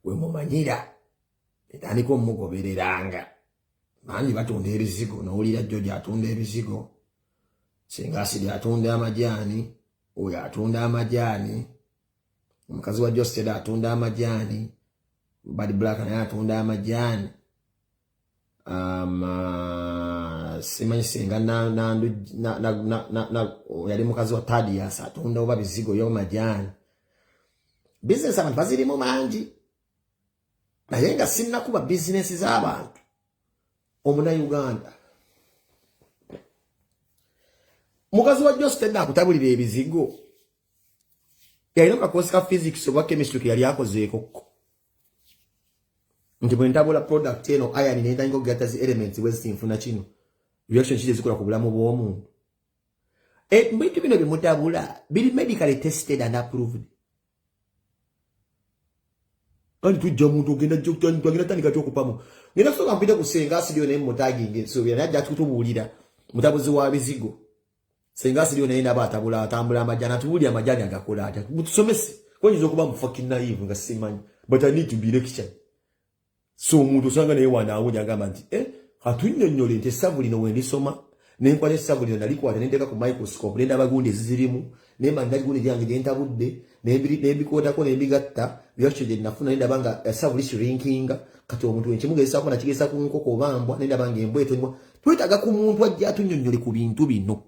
we mumanyira etandika omugobereranga. Bangi batunda ebizigo n'owulira George atunda ebizigo, Singa Asidi atunda amajaani, oyo atunda amajaani, omukazi wa Josted atunda amajaani, Bad Black naye atunda amajaani. Simanyi singa yali mukazi wa Tadias atunda oba bizigo yo majaani. Bizinesi abantu bazirimu mangi, naye nga sinnakuba bizinesi z'abantu. Omunnayuganda mukazi wa Josted akutabulira ebizigo yalina kakosi ka physics oba chemistry ke yali akozeekokko nti bwe ntabula product eno iron nentandika okugatta zi elements bwe ziti nfuna kino, reaction kiki ezikola ku bulamu bw'omuntu. Ebintu bino byemutabula biri medically tested and approved. Kandi tujja omuntu ogenda agenda tandika kyokupamu ngenda kusooka mpite ku Senga Asiriyo naye mutaginga ensuubira naye ajja kutubuulira mutabuzi wa bizigo. Senga Asiriyo naye naba atabula atambula amajani atubuulira amajani agakola atya, mutusomese. Koyinza okuba mu fucking naive nga simanyi, but I need to be lectured. So omuntu osanga naye wanaawunya agamba nti atunnyonnyole nti essavu lino wendisoma nenkwata essavu lino nalikwata nenteeka ku microscope nendaba gundi ezizirimu nemba nina gundi lyange gyentabudde nembikootako nembigatta reaction gye nafuna nendaba nga essavu lishrinkinga. Kati omuntu wenkimugezesaako nakigezesa ku nkoko oba mbwa nendaba nga embwa etonywa. Twetaaga ku muntu ajja atunnyonnyole ku bintu bino.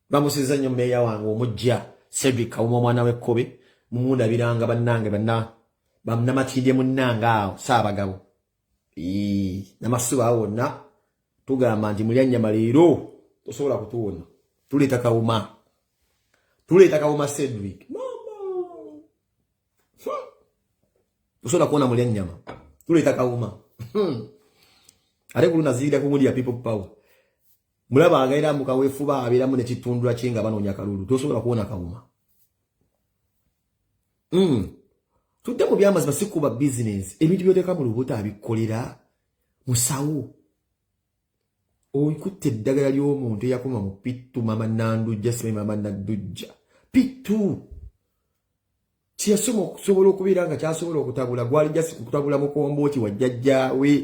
Bamusiza nnyo meeya wange omujja Cedric Kawuma omwana w'ekkobe, mumundabiranga bannange bannamatindye munnange awo Ssaabagabo namasuba awo wonna tugamba nti mulya nnyama leero tosobola kutuwona. Tuleeta Kawuma, tuleeta Kawuma Cedric, tosobola kuwona mulya nnyama, tuleeta Kawuma. Ate ku lunaziira ku gundi ya people power mulaba agaira mukaweefuba abeeramu nekitundula kye nga banoonya kalulu, tosobola kuwona Kawuma. Tudde mu byamazima, si kuba bizinensi. Ebintu by'oteeka mu lubuto abikolera musawo. Okutta eddagala ly'omuntu eyakoma mu pittu mama Nandujja, simanyi mama Naddujja pittu kyeyasoma okusobola okubeera nga kyasobola okutabula gwali jasi kutabula mukombooti wa jjajjaawe.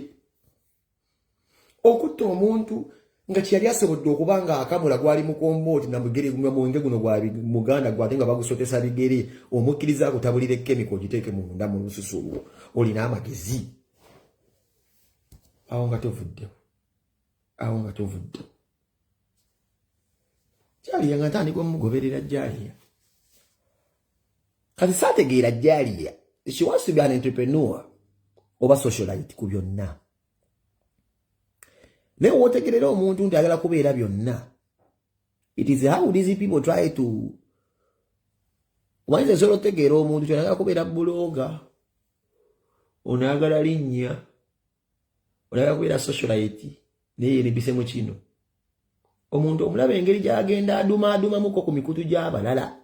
Okutta omuntu nga kyeyali asobodde okuba nga akamula gwali mukombooti namugere mwenge guno gwa muganda gwate nga bagusotesa bigere, omukkiriza akutabulira ekemiko ogiteeke munda mu lususu lwo, olina amagezi awo nga tovuddewo, awo nga tovuddewo. Jalia nga ntandika omugoberera Jalia. Kati saategeera Jalia. She wants to be an entrepreneur oba socialite ku byonna. Naye wootegerera omuntu nti ayagala kubeera byonna. It is how these people try to omanyi nze nsobola otegeera omuntu nti ayagala kubeera blogger, ono ayagala linnya, ono ayagala kubeera socialite, naye yeerimbise mu kino. Omuntu omulaba engeri gy'agenda adumaadumamuko ku mikutu gy'abalala.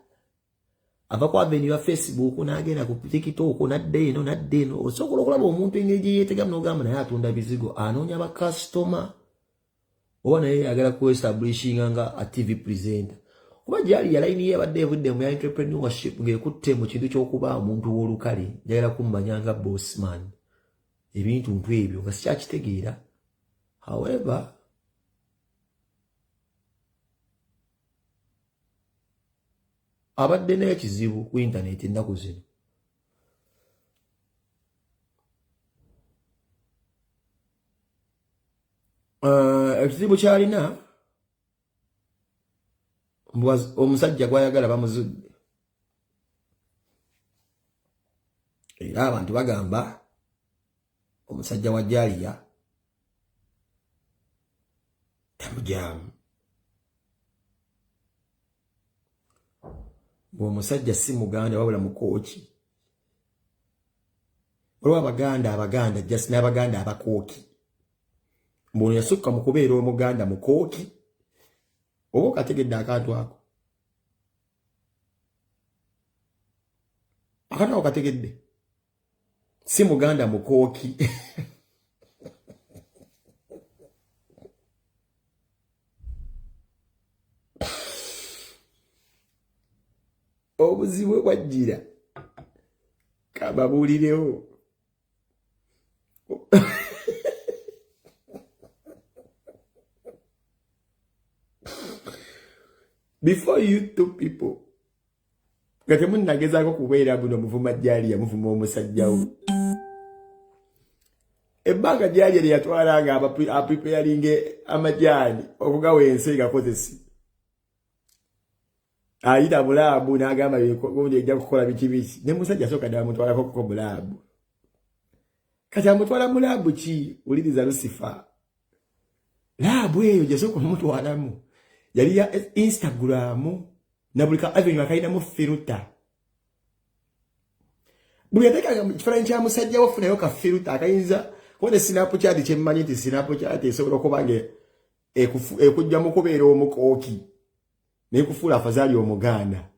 Ava ku avenue ya Facebook n'agenda ku TikTok n'adda eno n'adda eno. Osobola okulaba omuntu engeri gye yeetegamu n'ogamba naye atunda bizigo, anoonya bakasitoma oba naye ayagala ku establishinga nga a TV presenter. Kuba gyali ya layini ye abadde evudde mu ya entrepreneurship ng'ekutte mu kintu ky'okuba omuntu w'olukale, njagala kummanya nga bossman. Ebintu ntu ebyo nga sikyakitegeera. However, abadde n'ekizibu ku internet ennaku zino. Ekizibu ky'alina omusajja gw'ayagala bamuzudde. Era abantu bagamba omusajja wa Jalia tamujaamu. Bw'omusajja si muganda wabula mukooki. Waliwo abaganda abaganda just n'abaganda abakooki. Mbu yasukka mu kubeera omuganda mukooki. Oba okategedde akantu ako? Akantu ako kategedde? Si muganda mukooki. Obuzibu bwajjira kababuulirewo. Before you two people nga temunnagezaako kubeera buno muvuma Jalia, muvuma omusajja we. Ebbanga Jalia lye yatwala nga apreparinge amajaani okugawa ensi egakozese. Ayita mu lab n'agamba gundi ejja kukola biki biki. Ne musajja asooka ddala amutwalako kuko mu lab. Kati amutwala mu lab ki? Wuliriza Lucifer. Lab eyo gy'asooka omutwalamu yali ya Instagram na buli ka avenue akalinamu filter. Buli yateekanga mu kifaananyi kya musajja we ofunayo ka filter akayinza kuba ne Snapchat kye mmanyi nti Snapchat esobola okuba nga ekujja mu kubeera omukooki n'ekufuula afazaali omuganda.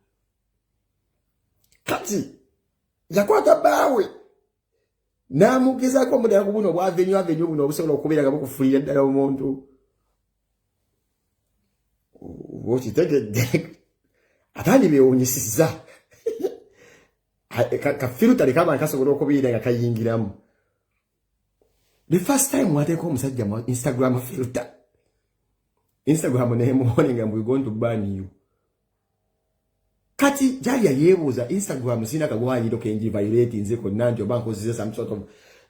Kati yakwata bbaawe n'amugezaako omudala ku buno obwa avenue avenue buno obusobola okubeera nga bukufuulira ddala omuntu. Okitegedde? Atandi beewuunyisizza. Ka filter kaba kasobola okubeera nga kayingiramu. The first time wateeka omusajja mu Instagram filter, Instagram nemuwone nga we going to ban you. Kati Jalia yeebuuza Instagram sina kagwayiro kenji violate nze konna nti oba nkozesa some sort of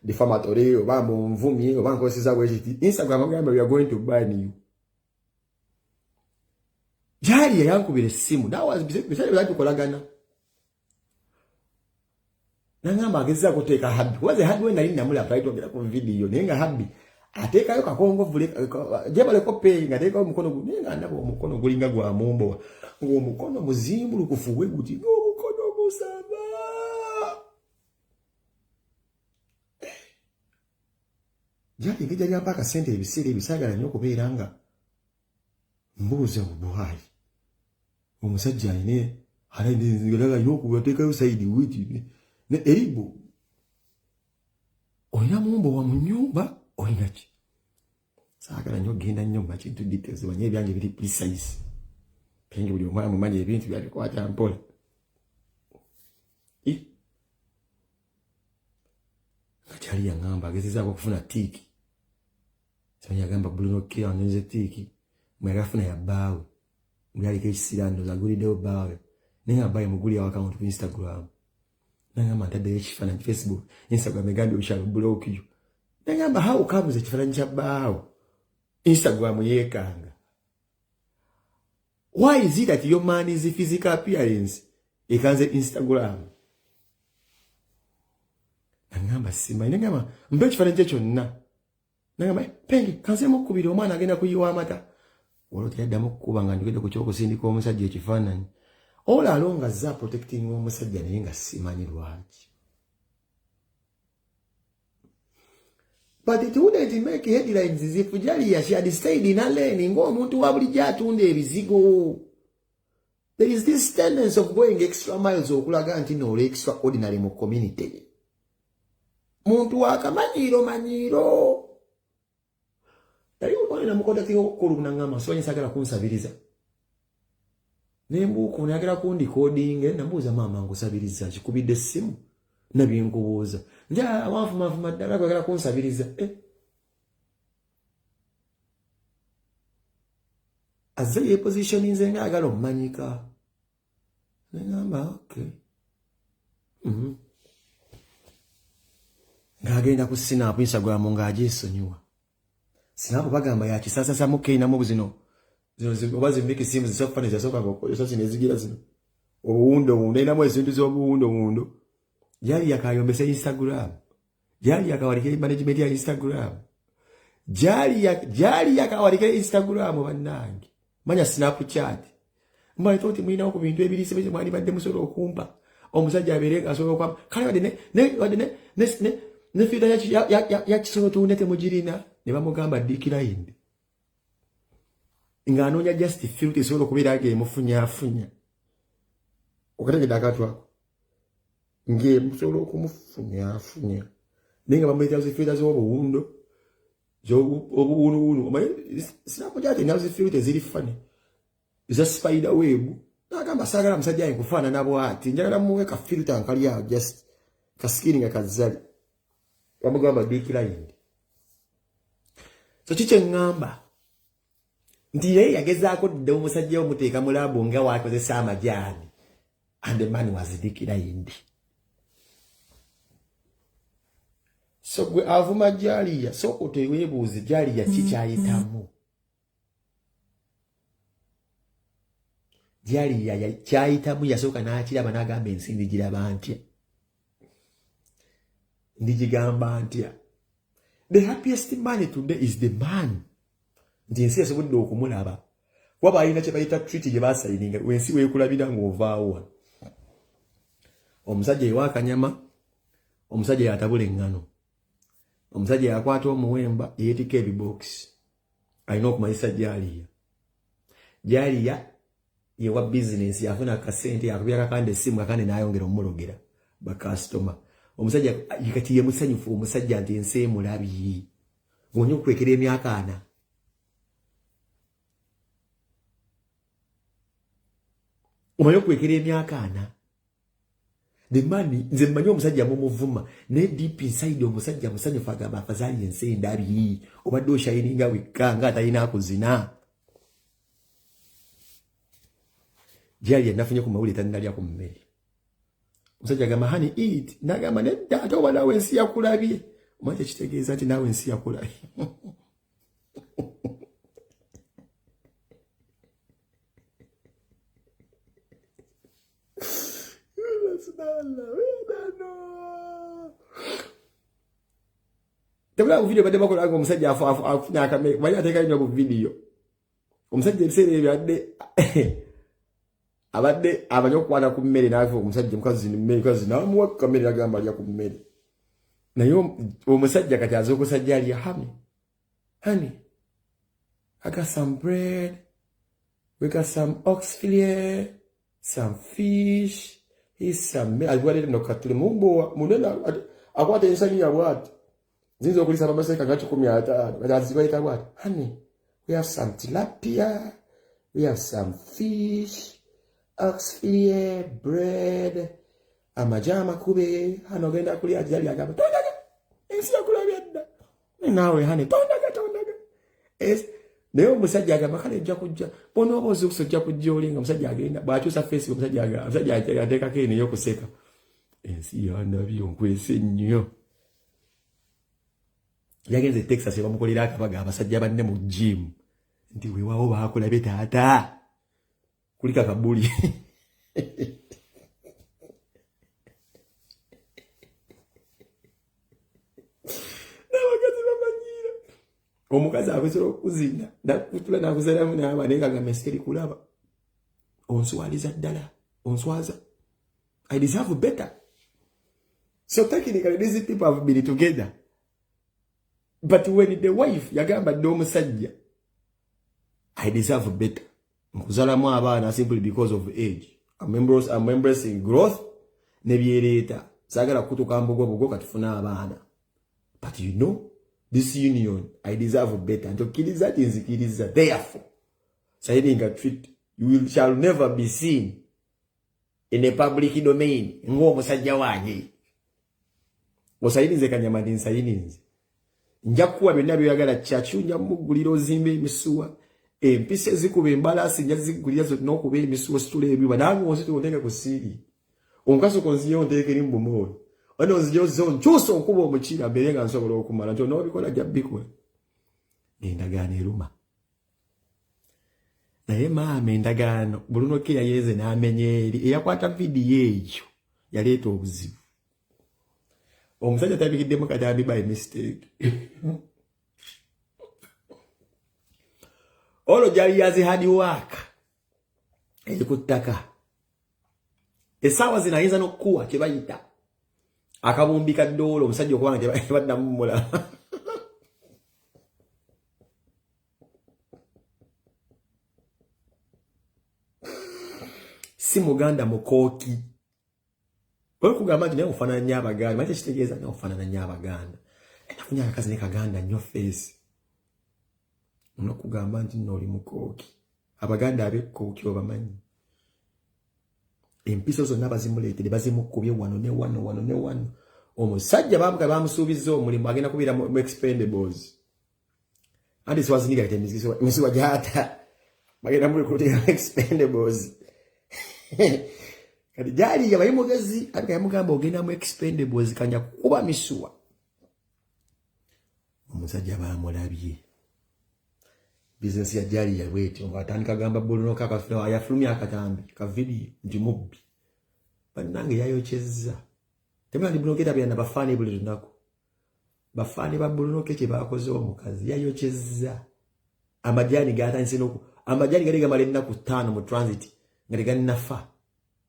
defamatory oba munvumye oba nkozesa bwekiti. Instagram agamba we are going to ban you. Jalia yankubira essimu. That was biseera byatukolagana. Nangamba agezaako kuteeka Habbi. Kuba ze Habbi we nali namulaba twali twogera ku vidiyo naye nga Habbi ateekayo kakongovule gyebaleko peeyi ng'ateekayo omukono naye nga ndaba omukono gulinga gwa mumbowa ng'omukono muzimbulukufu bwe guti ng'omukono musaba. Gyali engeri gyali ampa akasente ebiseera ebyo saagala nnyo okubeera nga mbuuza bwayi omusajja alina alina okubateekayo sayidi witi ne eribu olina mumbowa mu nnyumba olina ki? Saagala nnyo okugenda nnyo mu makintu details manye ebyange biri precise. Penge buli omwana mumanyi ebintu byabikwata mpola. Nga kyali yaŋŋamba agezezaako okufuna tiiki. Simanyi yagamba Bruno K anonze tiiki. Mwe yagafuna ya bbaawe. Mwe yaliko ekisiraani ndowooza aguliddewo bbaawe. Naye nga bbaawe mugulira akawunti ku Instagram. Nangamba ntaddeyo ekifaananyi Facebook, Instagram egambye we shall block you. Nangamba how comes ekifaananyi kya bbaawo? Instagram yeekanga. Why is it that your man is physical appearance ekanze Instagram? Nangamba simanyi, nangamba mpe ekifaananyi kye kyonna. Nangamba penge kanzeemu okukubira omwana agenda kuyiwa amata. Olwo teyaddamu kukuba nga njogedde ku ky'okusindika omusajja ekifaananyi. All along azze aprotecting omusajja naye nga simanyi lwaki. But it wouldn't make headlines as if Jalia she had stayed in a lane ng'omuntu wa bulijjo atunda ebizigo. There is this tendency of going extra miles okulaga nti no oli extraordinary mu community. Muntu wakamanyiiro manyiiro. Yali omwana namukontaktinga okukola obunangamba simanyi sagala kunsabiriza. Nembuuka ono ayagala kundikodinga nambuuza maama nkusabiriza kikubidde essimu nabye nkubuuza nti wanfumafuma ddala kwagala kunsabiriza eh. Azze yepositioninze nga ayagala omumanyika nengamba okay. Ng'agenda ku Snap Instagram ng'agyesonyiwa. Snap bagamba yakisasasamu keinamu zino zino oba zimbiki simu zisofani zasooka okukozesa zino ezigira zino obuwundo wundo erinamu ezintu z'obuwundo wundo. Jali yakayombesa Instagram, jali yakawalikira management ya Instagram, jali yakawalikira Instagram bannange manya Snapchat mbaye toti mulinawo ku bintu ebiriise bye mwandibadde musobola okumpa omusajja abeere nga asobola okwamba kale wadde wadde ne filter ya kisolo tunde temugirina ne bamugamba declined ng'anoonya just filter esobola okubeera ng'emufunyafunya okategedde akantu ako ng'emusobola okumufunyafunya naye nga bamuleetera zi filter z'obuwundo obuwunuwunu omanyi Snapchat erina zi filter eziri funny eza spider web nagamba saagala musajja yange kufaanana bwati njagala muwe ka filter nkali awo just ka skin nga kazzali bamugamba declined. So kikye ŋŋamba nti naye yagezaako dda omusajja omuteeka mu laabu nga wakozesa amajaani and the man was declined. So gwe avuma Jalia sooka oteweebuuze Jalia ki kyayitamu. Jalia kyayitamu yasooka n'akiraba n'agamba ensi ndigiraba ntya, ndigigamba ntya. The happiest man today is the man nti ensi esobodde okumulaba kuba balina kye bayita treaty gye basayininga ensi weekulabira ng'ovaawo wano. Omusajja ewa akanyama, omusajja yatabula eŋŋano, omusajja yakwata omuwemba yeetikka ebibookisi alina okumanyisa Jalia. Jalia yewa bizinensi yafuna akasente yakubira kakande essimu kakande n'ayongera omulogera bakasitoma. Omusajja kati ye musanyufu omusajja nti ensi emulabye ng'onya okukwekera emyaka ana. Omanyi okukwekera emyaka ana. The man nze mmanyi omusajja mumuvuma naye deep inside omusajja musanyufu agamba afazali ensi endabye obadde oshayininga wekka nga atalina akuzina. Jalia nafunye ku mawulire tannalya ku mmere. Omusajja agamba honey eat, n'agamba nedda ate oba naawe ensi yakulabye. Omanyi kyekitegeeza nti naawe ensi yakulabye. Tebula ku video badde bakola nga omusajja afunye akamere bali ateeka nnyo ku video. Omusajja ebiseera ebyo abadde amanyi okukwata ku mmere n'ava omusajja mukazi mmere mukazi n'amuwa ku kamere n'agamba alya ku mmere. Naye omusajja kati azuukusa Jalia honey, honey, I got some bread, we got some ox fillet, some fish, here's some meat. Aliwadde no katule mumbowa munene akwata ensaniya bw'ati ziyinza okulisa amaseka nga 150 kati azibaleka bw'ati honey, we have some tilapia, we have some fish, ox fillet, bread, amagi amakube. Hano ogenda kulya Jalia agamba tondaga ensi yakulabye dda naawe honey tondaga tondaga. Naye omusajja agamba kale ojja kujja bw'onooba ozuukusa ojja kujja oli nga omusajja agenda bw'akyusa feesi omusajja ateekako eno ey'okuseka ensi yandabye onkwese nnyo. Yagenze e Texas bamukolera akabaga abasajja banne mu gym nti weewaawo baakulabye taata. Kulika kabuli. N'abakazi bamanyiira. Omukazi asobola okuzina nakutula nakuzalamu n'aba naye nga mesiteri kulaba. Onswaliza ddala, onswaza. I deserve better. So technically these people have been together. But when the wife yagamba dde omusajja, I deserve better. Nkuzalamu abaana simply because of age. I'm embracing growth nebyereeta. Saagala kutuka mbugo bugo katufuna abaana. But you know, this union, I deserve better. Nti okkiriza ti nzikiriza. Therefore, signing a treaty, you will, shall never be seen in a public domain ng'omusajja wange. Osayininze kanyama nti nsayininze. Nja kukuwa byonna by'oyagala kyacu, nja muggulira ozimba emisuwa. Empisa ezikuba embalaasi nja ziggulira zonna okuba emisuwa ositula ebyuma. Nange onsitula onteeke ku siiri. Onkasuka onziyewo onteeke eri mu bumooli. Ono nziyewo zo nkyusa onkuba omukira mbeere nga nsobola okumala nti onoobikola jja bikola. Endagaano eruma. Naye maama endagaano Bruno K yayenze n'amenya eri eyakwata vidiyo eyo yaleeta obuzibu. Omusajja tabikiddemu katambi by mistake. Olwo gyali yazi hard work eri ku ttaka. Essaawa zino ayinza n'okukuwa kye bayita akabumbi ka ddoola omusajja okuba nga tebaddamu mulala. Si muganda mukooki. Olwokugamba nti naye ofaanana nnyo Abaganda, manyi tekitegeeza naye ofaanana nnyo Abaganda. Nafunye akakazi ne kaganda nnyo feesi. Olwokugamba nti nno oli mukooki. Abaganda ab'ekkooki obamanyi. Empiso zonna bazimuleetedde, bazimukubye wano ne wano, wano ne wano. Omusajja bamuka bamusuubizza omulimu agenda kubeera mu Expendables. Anti Schwarzenegger kati emisuwa gy'ata. Bagenda mu recruiting Expendables. Kati gyali yabaye mugezi, ate yamugamba ogenda mu Expendables kanja kukuba misuwa. Omusajja bamulabye. Bizinesi ya Jali ya bwetyo ng'atandika gamba Bruno K yafulumya akatambi ka vidiyo nti mubbi. Bannange yayokyezza. Temulandi Bruno K tabira na bafaani buli lunaku. Bafaani ba Bruno K kye baakoze omukazi yayokyezza. Amajaani gatandise n'oku amajaani gali gamala ennaku 5 mu transit nga tegannafa.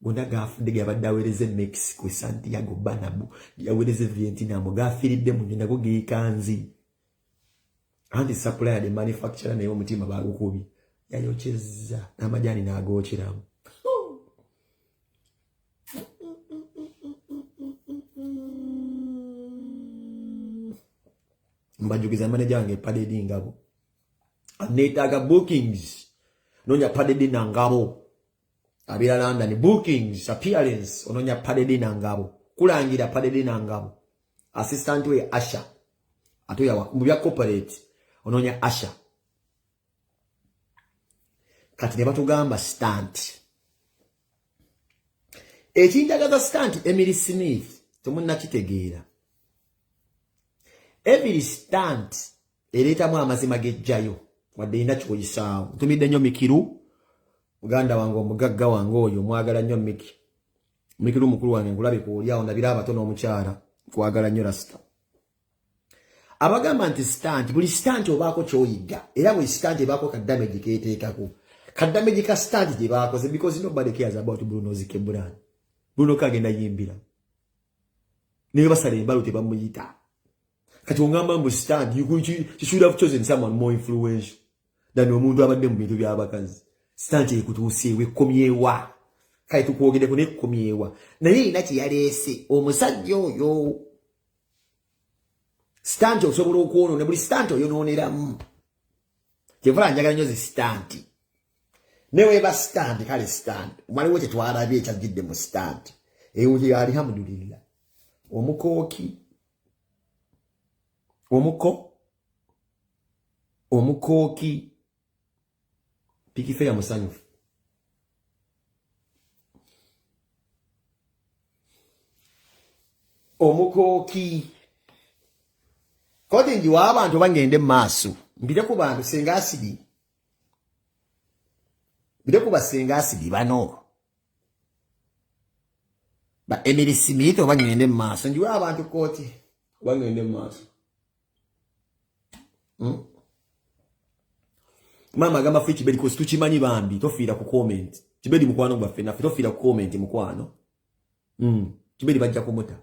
Gonna gafudde gabadde aweereza e Mexico, Santiago Bernabeu, yaweereza e Vietnam, gafiiridde mu nnyonyi nago geekanzi. Anti supplier the manufacturer naye omutima baagukubye. Yayokyezza n'amajaani n'agookeramu. Mbajukiza manager wange Padedi Ngabo. Aneetaaga bookings. Noonya Padedi na Ngabo. Abeera London bookings appearance onoonya Padedi na Ngabo. Kulangira Padedi na Ngabo. Assistant we Asha. Ate mu bya corporate onoonya Asha. Kati ne batugamba stunt. Ekinjagaza stunt Emily Smith temunnakitegeera. Every stunt ereetamu amazima gejjayo wadde erina ky'oyisaawo. Ntumidde nnyo Mikiru, muganda wange omugagga wange oyo omwagala nnyo Miki. Mikiru mukulu wange nkulabye ku oli awo ndabira abato n'omukyala nkwagala nnyo Rasta. Abagamba nti stunt, buli stunt obaako ky'oyiga era buli stunt ebaako ka damage keeteekako. Ka damage ka stunt gye baakoze because nobody cares about Bruno's Kebran. Bruno kagenda yimbira. Naye basala embalu tebamuyita. Kati ongamba mbu stunt, you should have chosen someone more influential than omuntu abadde mu bintu by'abakazi. Stunt ekutuuseewo ekkomyewa. Kale tukwogereko n'ekkomyewa. Naye erina kye yaleese omusajja oyo. Stunt osobola okwonoona, buli stunt oyonooneramu. Kyenvula njagala nnyo zi stunt. Ne weeba stunt, kale stunt. Waliwo kye twalabye ekyajjidde mu stunt. Eyo alhamdulillah. Omukooki. Omukooki. Piki ya musanyufu. Omukooki. Kodi njiwa abantu bangende mu maaso. Mbire ku bantu senga asidi. Bite kuba Senga Acid bano. Ba Emily Smith oba ngende mu maaso. Njiwe abantu kooti. Oba ngende mu maaso. Mama agamba free Kibedi kosi tukimanyi bambi tofiira ku comment. Kibedi mukwano gwaffe naffe tofiira ku comment mukwano. Kibedi bajja kumuta.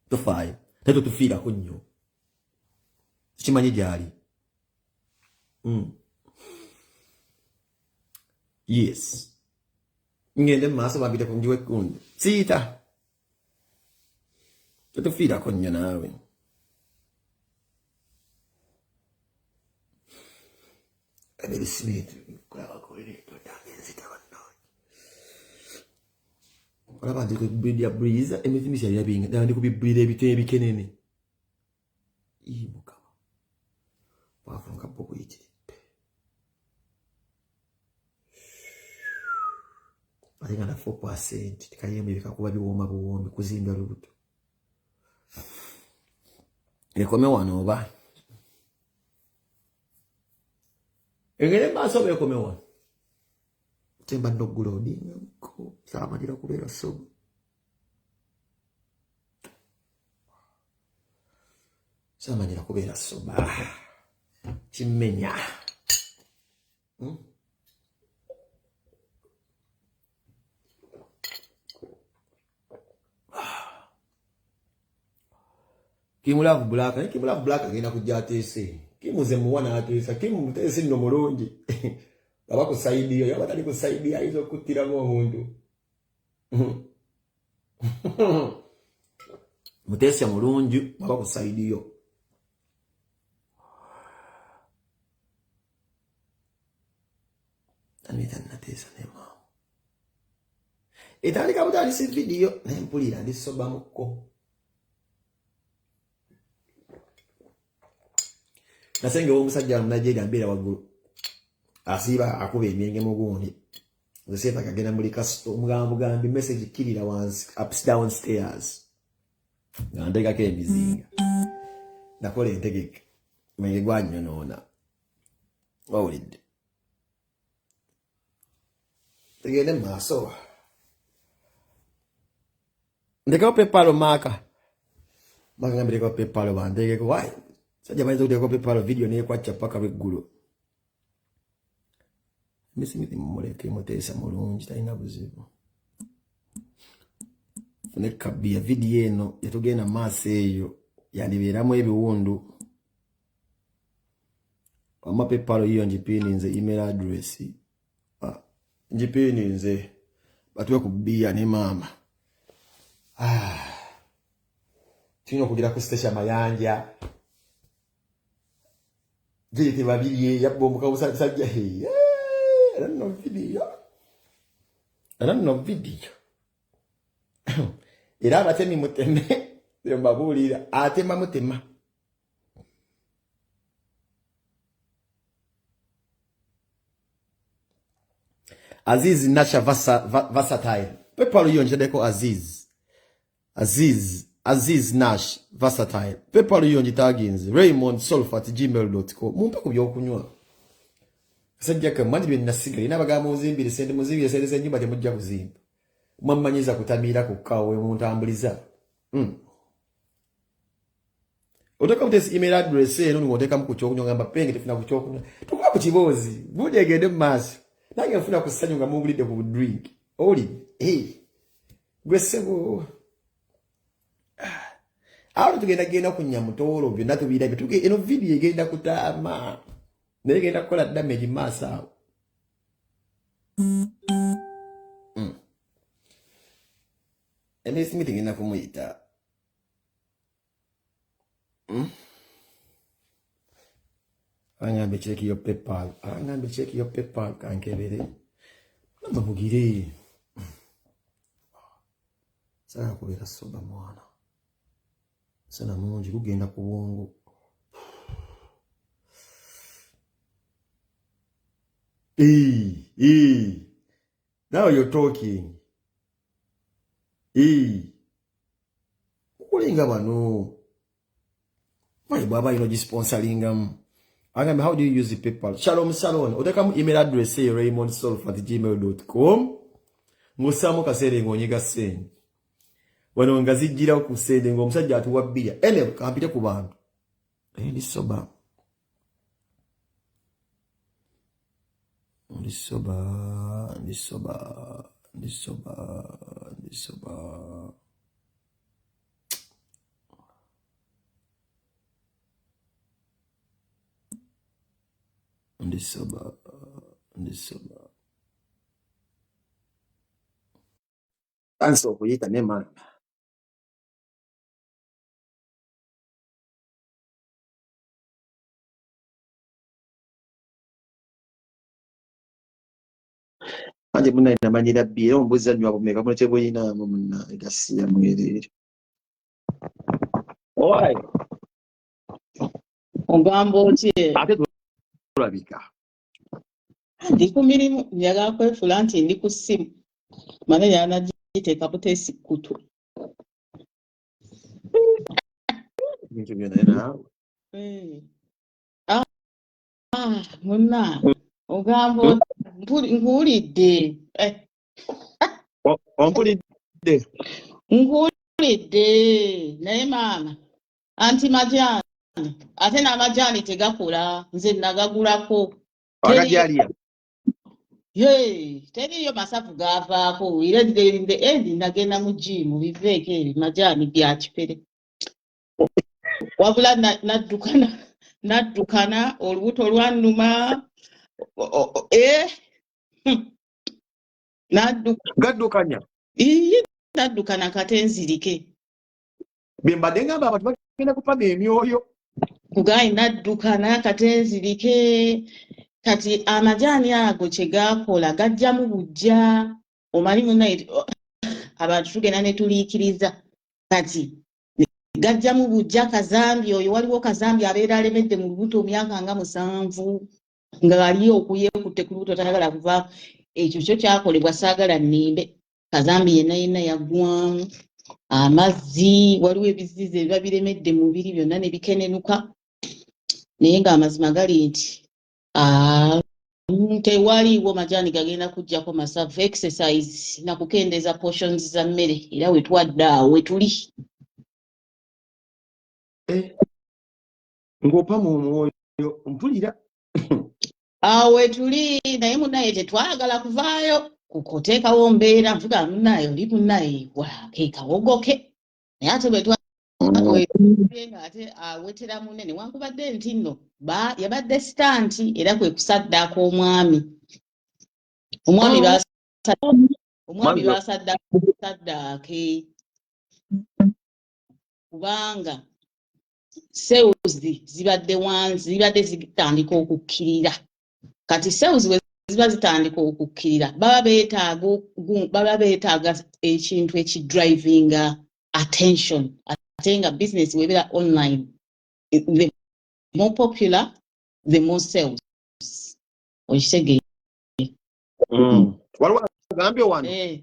Tofaayo. Naye totufiirako nnyo. Tukimanyi gy'ali. Yes. Ngende mu maaso bambite ku njiwe kundi. Siita. Totufiirako nnyo naawe. Emily Smith olaba ndi ku breeze Emily Smith yali yabinga ddala ndi ku bibwira ebito ebikenene. Ii Mukama bwavunga bwo buyitiridde ate nga nafe okwasenti tekayembe bikakuba biwooma buwoomi kuzimba lubuto ekome wano oba egere maaso oba ekome wano temba nogulodingamuko saamalira kubeera sobo saamanyira kubeera soba kimmenya. Kimulavu Black, naye Kimulavu Black agenda kujja ateese. Kimuze muwa n'ateesa, Kimu muteesi nno mulungi. Aba ku sayidi yo, yaba tali ku sayidi ayinza okuttiramu omuntu. Muteesi mulungi, aba ku sayidi yo. Anita nateesa ne maama. Etandika butandisi vidiyo naye mpulira ndi soba mukko. Nasenge w'omusajja mu Nigeria mbeera waggulu asiiba akuba emyenge mu gundi nze seetaaga agenda muli kasito omugambugambi message kkirira wansi ups down stairs nga nteekako emizinga nakola entegeka mwenge gwanyonoona wawulidde tugende mu maaso ndekawo pepalo maaka maaka nga ndekawo pepalo banteekeko wayi sajja bayinza okuteekako pepalo video nekwacca paka lweggulo. Misimiti mumuleke muteesa mulungi talina buzibu. Fune kabiya video eno yatugenda maaso eyo yandibeeramu ebiwundu. Wamma pepalo yiyo ngipiininze email address. Ngipiininze batuwe ku bbiya ne maama. Tulina okugira ku station Mayanja. Jete babiri yabba omukamusajja era nno vidiyo era nno vidiyo era abatemi muteme mbabuulira atema mutema. Aziz Nasha Versatile pepalo hiyo njideko Aziz Aziz Aziz Nash Versatile pepalo hiyo njitaginze Raymond Solfa@gmail.com mumpe ku byokunywa kasajja kamanyi bye nasiga ina bagamba muzimbire sente muzimbire sente z'ennyumba temujja kuzimba mwammanyiza kutamiira ku kawe muntambuliza. Oteka mutesi email address eno ng'oteekamu ku kyokunywa ngamba penge tefuna ku kyokunywa tukuba ku kiboozi gundi egende mu maaso nange nfuna ku ssanyu nga mungulidde ku drink oli gwe ssebo awo tugenda genda ku Nyamutoolo byonna tubirabye eno vidiyo egenda kutaama naye egenda kukola damage mu maaso awo. Emily Smith ngenda kumuyita. Angambe check your PayPal. Angambe check your PayPal kankebere. Namba mugire. Sala kubeera soba mwana. Sana mungi kugenda ku bwongo. Now you're talking. Kulinga bano. Why bwaba ino gisponsoringamu. Agambye, "How do you use PayPal?" Shalom Salon, otekamu email address eyo, raymondsolf@gmail.com, ng'ossaamu kaseere ng'onyiga sente wano nga zijjirawo ku sente ng'omusajja atuwa bbiri. Ene kampite ku bantu. Ndi sober, ndi sober, ndi sober, ndi sober, ndi sober, ndi sober, ndi sober. Thanks okuyita ne maana. Anje munaye namanyira bbi era ombuzi anywa bumeka muno tebuyinaamu munaye gasiya mwereere. Owai.
Ogamba otye?
Ate tulabika.
Ndi ku mirimu, njagala kwefuula nti ndi ku ssimu. Mane yanagiteeka buteesi kutu.
Ebintu byonna naawe.
Eh. Ah, ah, munna ogamba nkuwulidde. Eh.
Ompulidde?
Nkuwulidde, naye maama anti majaani, ate n'amajaani tegakola, nze nagagulako.
Agajaaliya.
Teriyo masavu gavaako, era in the end nagenda mu jiimu biveeko ebyo majaani bya kipere. Wabula naddukana olubuto lwannuma.
Gaddukanya.
Iye, naddukana kate nzirike.
Bye mbadde ngamba abantu bagenda kupama emyoyo.
Kugayi naddukana kate nzirike. Kati amajaani ago kye gaakola gajjamu bujja, omanyi munnaye abantu tugenda ne tuliikiriza, kati gajjamu bujja kazambi oyo. Waliwo kazambi abeera alemedde mu lubuto myaka nga 7 nga ali okuyeekutte ku lubuto tayagala kuva. Ekyo kyo kyakolebwa, saagala nnimbe, kazambi yenna yenna yaggwamu amazzi. Waliwo ebizizi ebiba biremedde mu mubiri byonna ne bikenenuka, naye ng'amazima gali nti tewaliiwo majaani gagenda kuggyako masavu. Exercise na kukendeeza portions za mmere, era wetwadde awo wetuli.
Eh, ng'opama omwoyo mpulira.
Awo wetuli, naye munaye tetwagala kuvaayo kuteekawo mbeera nvuga munaye oli munaye wake kawogoke, naye ate bwe nga ate awetera munne, newankubadde nti nno yabadde stunt, era kwe kusaddaaka omwami. Omwami omwami basaddaake kubanga sales zibadde wansi, zibadde zitandika okukkirira. Kati sales bwe ziba zitandika okukkirira, baba beetaaga ekintu ekidrivinga attention, ate nga business webeera online, the more popular the more sales, okitegeera?
Waliwo agambye wano
Eh.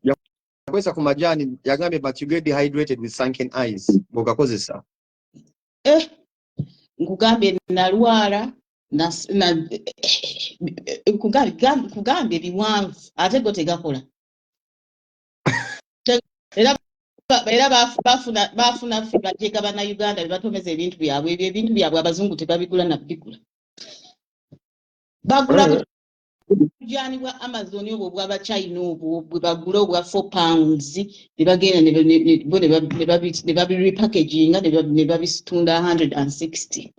yakozesa ku majaani, yagambye, "But you get dehydrated with sunken eyes bw'ogakozesa."
Eh, nkugambye nalwala nkugambye biwanvu, ate go tegakola. Era bafuna ffe bajega bannayuganda be batomeza ebintu byabwe. Ebyo ebintu byabwe abazungu tebabigula na bigula, bagula bujaani bwa Amazon obwo obwabachina, obwo bwe bagula obwa £4, ne bagenda bo ne babirepackaginga ne babitunda 160.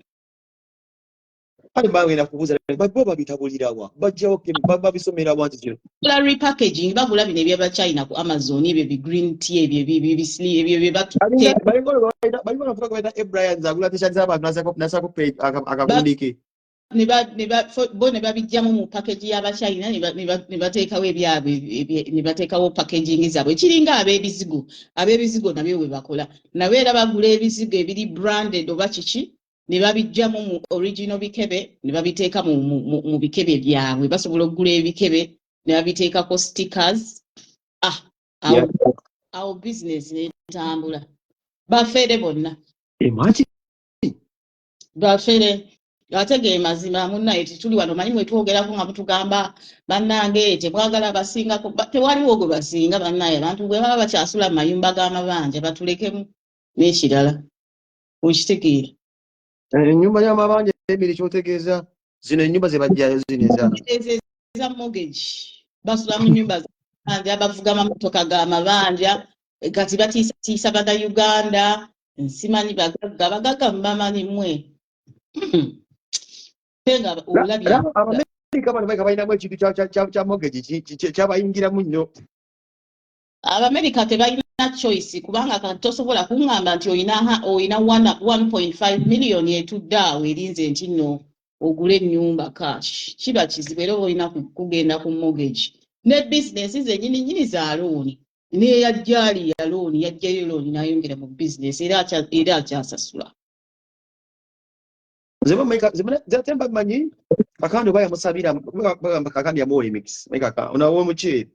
Kale bagenda kubuuza bo babitabulirawa, bajjawo babisomerawa nti kino?
Bagula repackaging, bagula bino ebyabachina ku Amazon, ebyo bi green tea, ebyo ebyo bye
Balinga nafuka kubaita Abrahams agula t-shirt z'abantu nasako page akagundi ke.
Bo ne babijjamu mu package y'abachina ne bateekawo ebyabwe ne bateekawo packaging zaabwe. Kiringa ab'ebizigo, ab'ebizigo nabyo bwe bakola nabo, era bagula ebizigo ebiri branded oba kiki, ne babijjamu mu original bikebe ne babiteeka mu bikebe byabwe. Basobola okugula ebikebe ne babiteekako stickers. Ah, awo, awo business netambula. Bafere bonna.
Imagine.
Bafere. Ate ge mazima munnaye, tetuli wano manyi mwe twogerako nga mutugamba bannange temwagala basingako, tewaliwo gwe basinga bannaye. Abantu bwe baba bakyasula mu mayumba g'amabanja batulekemu n'ekirala, okitegeera?
Ennyumba y'amabanja ebiri, kyotegeeza zino ennyumba ze bajjayo zino eza
Ezo eza mortgage, basula mu nyumba z'amabanja, bavuga amamotoka g'amabanja, kati batiisatiisa Bannayuganda, nsimanyi bagagga, bagagga mubamanyi mmwe. Ate nga olabye
Abamerika bano baika balinamu ekintu kya mortgage kyabayingiramu nnyo.
Abamerika tebalina choice, kubanga kati tosobola kuŋŋamba nti oyina 1.5 million etudde awo erinze nti nno ogule ennyumba cash. Kiba kizibu, era oba olina kugenda ku mortgage. Ne bizinesi zennyini nnyini za loan, n'eyajjaali ya loan, yajjayo loan n'ayongera mu bizinesi, era akyasasula.
Nze nze ate mbamanyi Kakandi oba yamusabira, bagamba Kakandi yamuwa emikisa. Manyi ono ow'omuceere.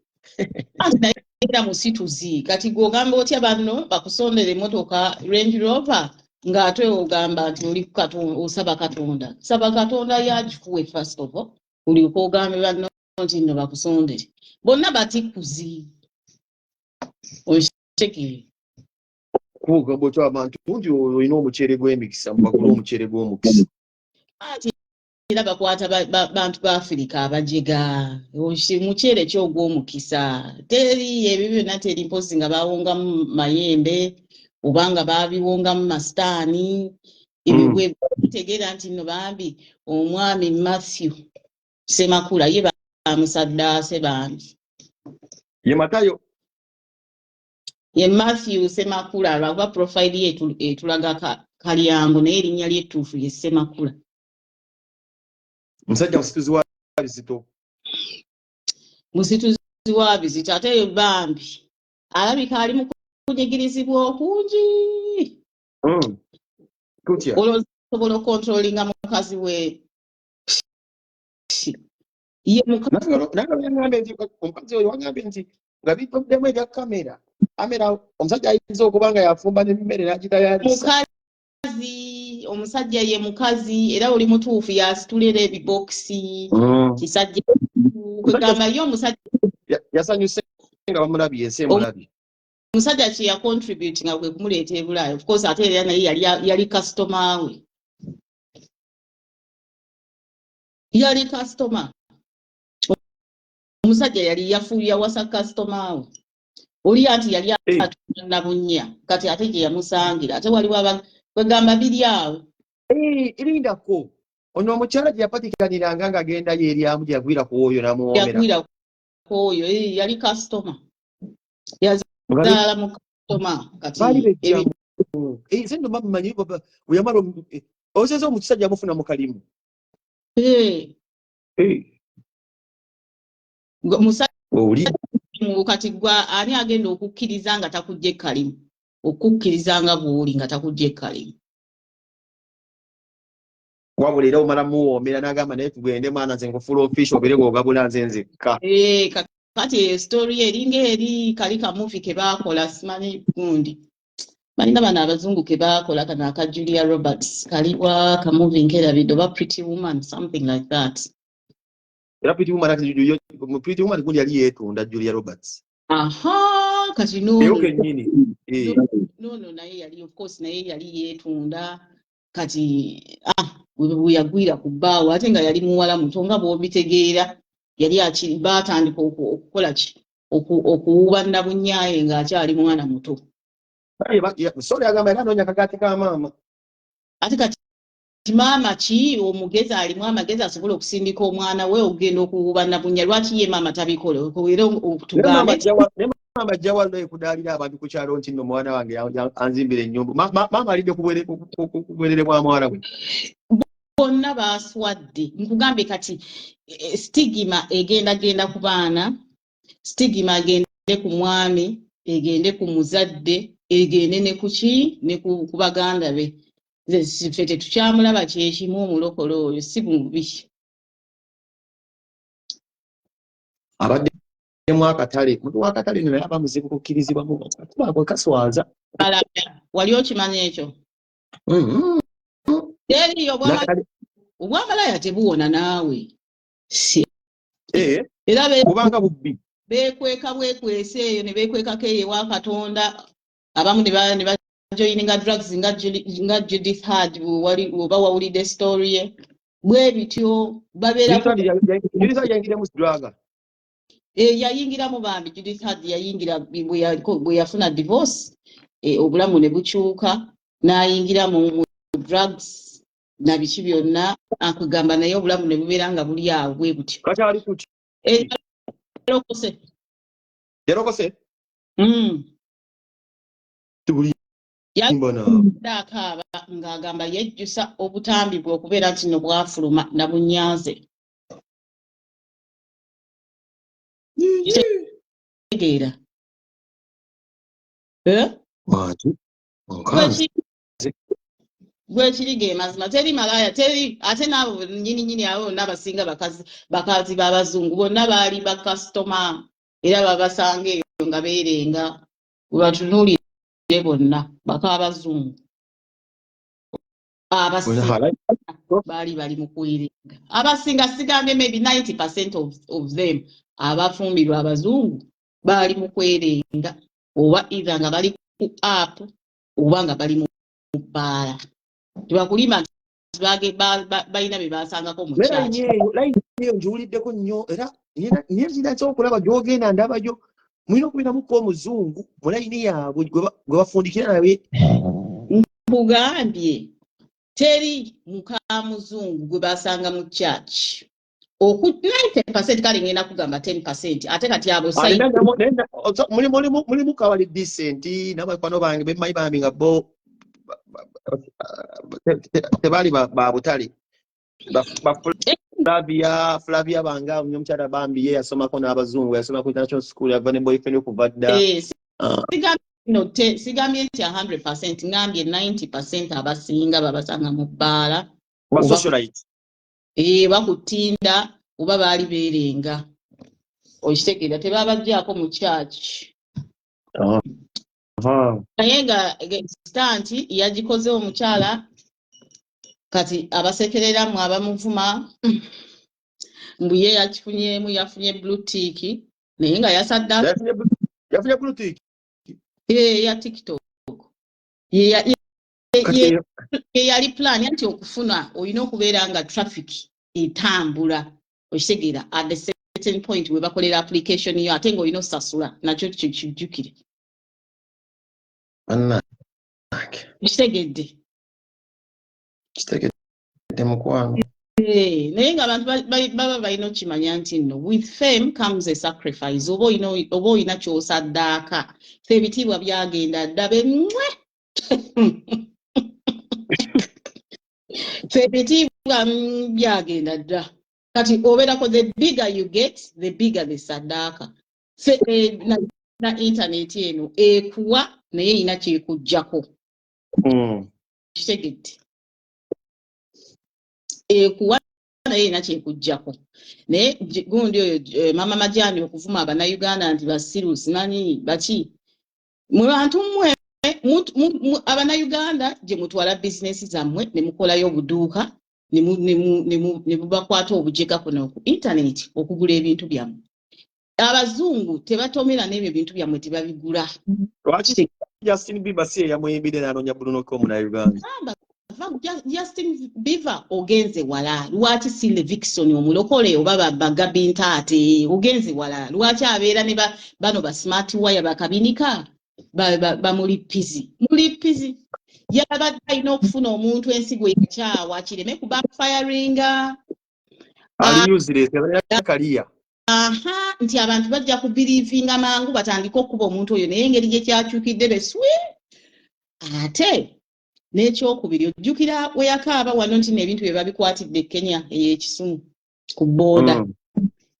Anti naye era musituzi. Kati gw'ogamba otya banno bakusondera emmotoka Range Rover ng'ate ogamba nti oli osaba Katonda? Saba Katonda yagikuwe first of all, olyoke ogambe banno nti nno bakusondere. Bonna batikkuzi, okitegeera?
Kugamba otya abantu nti olina omuceere gw'emikisa, mubagule omuceere gw'omukisa?
Anti era bakwata bantu ba Afirika abajega. Muceere ki ogw'omukisa? Teri ebyo byonna, teri, mpozi nga bawongamu mayembe oba nga babiwongamu masitaani ebyo. Bwe bitegeera nti nno bambi omwami Matthew Semakula ye bamusaddaase bambi.
Ye Matayo.
Ye Matthew Semakula, lwakuba profile ye etulaga Kalyango, naye erinnya lye ettuufu ye Semakula.
Musajja musituzi wa bizito.
Musituzi wa bizito, ate bambi alabika ali mu kunyigirizibwa okungi.
Tutya?
Olowooza osobola okontrolinga mukazi we ye
Nange yangambye nti omukazi oyo wangambye nti nga bivuddemu ebya kamera amera, omusajja ayinza okuba nga yafumba n'emmere n'agitayalisa.
Mukazi, omusajja ye mukazi, era oli mutuufu, yasitulera ebibokisi. Kisajja kwegamba ye omusajja
Yasanyuse nga bamulabye, ensi emulabye.
Omusajja kye yacontribute nga kwe kumuleeta e Bulaaya, of course ate era naye yali customer we, yali customer. Omusajja yali yawasa customer we oli, anti yali atunda nabunnya, kati ate gye yamusangira, ate waliwo kwegamba biri awo.
Eh, erindako ono omukyala gye yapatikaniranga ng'agenda yeeryamu, gye yagwira ku oyo n'amuwoomera.
Yagwira ku oyo, yali customer, yazaala mu customer kati.
Baali bejjamu. Eh, nze nno bamumanyi bwe yamala ozeza omukisajja amufuna mu kalimu.
Musajja
oli
kati gwa ani agenda okukkiriza nga takujja ekkalimu, okukkiriza nga bw'oli nga takujja ekkalimu?
Wabula era omala muwoomera n'agamba naye tugende mwana, nze nkufuula official, obeere ng'ogabula nze nzekka.
Eh, kati eyo story eringa eri kali ka movie ke baakola, simanyi gundi, balina bano abazungu ke baakola kano aka Julia Roberts, kaliwa ka movie nkerabidde, oba Pretty Woman, something like that.
Era Pretty Woman, ati mu Pretty Woman gundi yali yeetunda Julia Roberts.
Aha, kati
eyo
noono
kennyini. Eh,
noono naye yali, of course, naye yali yeetunda. Kati ah, bwe yagwira ku bbaawo, ate nga yali muwala muto nga bw'obitegeera, yali baatandika okukola ki, okuwuba nabunyaaye ng'akyali mwana muto.
Sorry, agamba era anoonya kagaati ka maama.
Ate kati maama ki omugezi alimu amagezi asobola okusindika omwana we okugenda okuwuba nabunya? Lwaki ye maama tabikola? Era
Naye maama
tugambe
naye maama ajja wano ekudaalira abantu ku kyalo nti nno mwana wange anzimbira ennyumba. Maama alidde ku bwerere bwa mwala we.
Bonna baaswadde, nkugambye. Kati stigma egenda genda ku baana, stigma egende ku mwami, egende ku muzadde, egende ne ku ki, ne ku baganda be. Nze ffe tetukyamulaba kyekimu omulokole oyo, si mubi.
Abaddemu akatale, muntu w'akatale nno naye aba muzibu kukkirizibwamu, akatale kaswaza.
Balabya, wali okimanyi ekyo?
Mhm.
Teriyo bwama.
N'akatale.
Obwamalaya tebuwona naawe. Si.
Eh,
Era
kubanga bubbi.
Beekweka bwekwese eyo ne beekwekako eyo ewa Katonda. Abamu ne bajoininga drugs nga Judith Heard, oba wawulidde story ye. Bwe bityo babeera.
Judith yayingiramu drug?
Eh, yayingiramu bambi. Judith Heard yayingira bwe yafuna divorce, obulamu ne bukyuka, n'ayingira mu drugs na biki byonna akugamba, naye obulamu ne bubeera nga buli awo bwe butyo.
Kati ali kuki?
Eh, yalokose.
Yarokose?
Mm.
Tubulimba naawe.
Akaaba ng'agamba yejjusa obutambi bwe okubeera nti no bwafuluma nabunyanze. Tegeera. Eh?
Wati onkanze.
Bwekiri ge mazima, teri malaya, teri. Ate n'abo nyini nyini, abo bonna abasinga bakazi b'abazungu bonna baali bakasitoma, era babasanga eyo nga beerenga. Webatunuulire bonna baka abazungu abasinga baali bali mu kwerenga. Abasinga, sigambye, maybe 90% of them abafumbirwa abazungu baali mu kwerenga, oba either nga bali ku app oba nga bali mu bbaala. Tebakulimba nti balina be basangako mu
Naye
church.
Layini eyo ngiwuliddeko nnyo, era naye nzinza okulaba gy'ogenda ndabayo mulina okubeeramuko omuzungu mu layini yaabwe gwe bafundikira naye.
Nkugambye teri mukamuzungu gwe basanga mu church oku 90%. Kale ngenda kugamba 10%, ate kati abo
Ah, mulimu kabali decent n'abakwano bange bemmanyi bambi nga bo tebaali ba butale. Ba Flavia, Flavia bange awo, omukyala bambi ye yasomako n'abazungu, yasoma ku international school, yava ne boyfriend okuva dda.
Eh,
Ah.
sigambye no, sigambye nti 100%, ngambye 90% abasinga babasanga mu bbaala.
Ba socialite.
Eh, bakutinda oba baali beerenga, okitegeera? Tebabajjaako mu church. Naye nga stunt yagikoze omukyala, kati abasekereramu abamuvuma mbu ye yakifunyeemu, yafunye blue tick, naye nga yasaddaaka.
Yafunye blue tick?
Ye ya TikTok.
Kati
Ye yali plan nti okufuna olina okubeera nga traffic etambula, okitegeera? At the certain point we bakolera application yo, ate ng'olina osasula nakyo kijjukire.
Bannange.
Okitegedde?
Kitegedde, mukwano.
Eh, naye ng'abantu baba balina okukimanya nti nno with fame comes a sacrifice, oba olina ky'osaddaaka. Fe ebitiibwa byagenda dda bemwe, fe ebitiibwa byagenda dda. Kati obeerako, the bigger you get, the bigger the saddaaka. Fe na internet eno ekuwa, naye erina kyekugjako. Kitegedde? Ekuwa, naye erina kyekugjako. Naye gundi oyo, mama Majani, okuvuma Abannayuganda nti basiru, simanyi baki, mwe bantu mmwe Abannayuganda gye mutwala bizinesi zammwe ne mukolayo obuduuka ne bubakwata obujega kuno ku internet okugula ebintu byammwe. Abazungu tebatomera n'ebyo bintu byammwe, tebabigula.
Lwaki Justin Bieber si yeyamuyimbidde n'anoonya Bruno K omunauganda?
Gamba, Justin Bieber ogenze wala. Lwaki si Levixone omulokole oba Bagabi Ntaate? Ogenze wala. Lwaki abeera ne bano ba smart wire bakabinika bamulipizi mulipizi? Yabadde alina okufuna omuntu ensi gwe yakyawa kireme kubackfiringa.
Ali useless, abalina kaliya.
Aha, nti abantu bajja kubelievinga mangu, batandike okuba omuntu oyo, naye engeri gye kyakyukidde beswi. Ate n'ekyokubiri, ojjukira we yakaaba wano nti n'ebintu bye babikwatidde e Kenya ey'ekisumu ku booda?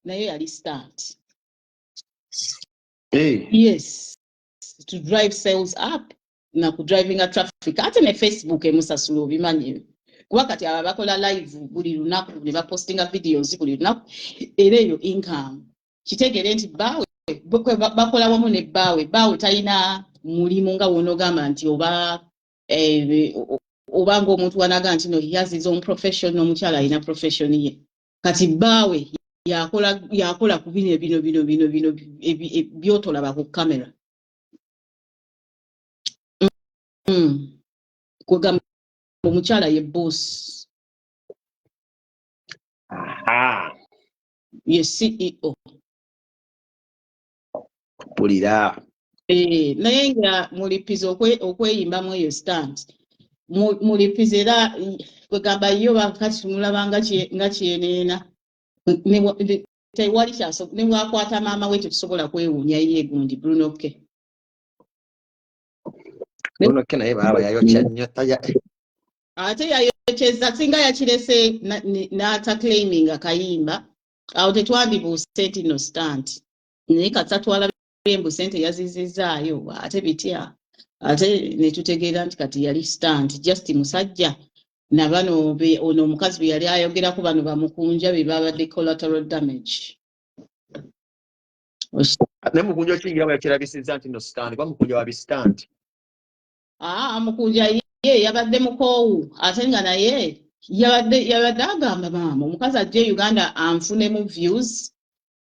Naye yali stunt.
Eh,
Yes, to drive sales up na ku drivinga traffic. Ate ne Facebook emusasula, obimanyi? Kuba kati abo bakola live buli lunaku ne bapostinga videos buli lunaku, era eyo income. Kitegeere nti bbaawe bakola wamu ne bbaawe. Bbaawe talina mulimu nga wonoogamba nti oba Oba ng'omuntu wanaga nti no, he has his own profession, n'omukyala alina profession ye. Kati bbaawe yakola ku bino bino bino bino bino byotolaba ku kamera. Kwegamba omukyala ye boss.
Aha.
Ye CEO.
Mpulira.
Naye nga mulipiza okweyimbamu eyo stunt, mulipiza era kwegamba yo bakati tumulaba nga kyeneena. Tewali ne bwakwata maama we tetusobola kwewuunya ye gundi Bruno K.
Bruno K naye baaba yayokya nnyo taya.
Ate yayokyeza singa yakirese n'ataclaiminga kayimba awo tetwandibuuse nti no stunt, naye kata twalabye mbu sente yazizizaayo ate bitya, ate ne tutegeera nti kati yali stunt, just musajja na bano ono omukazi bwe yali ayogerako, bano bamukunja be babadde collateral damage.
Naye mukunja okiyingira bwe yakirabisizza nti no stunt, kuba mukunja wa bistunt.
Aa, mukunja ye yabadde mukoowu, ate nga naye yabadde agamba, maama omukazi ajja e Uganda anfunemu views,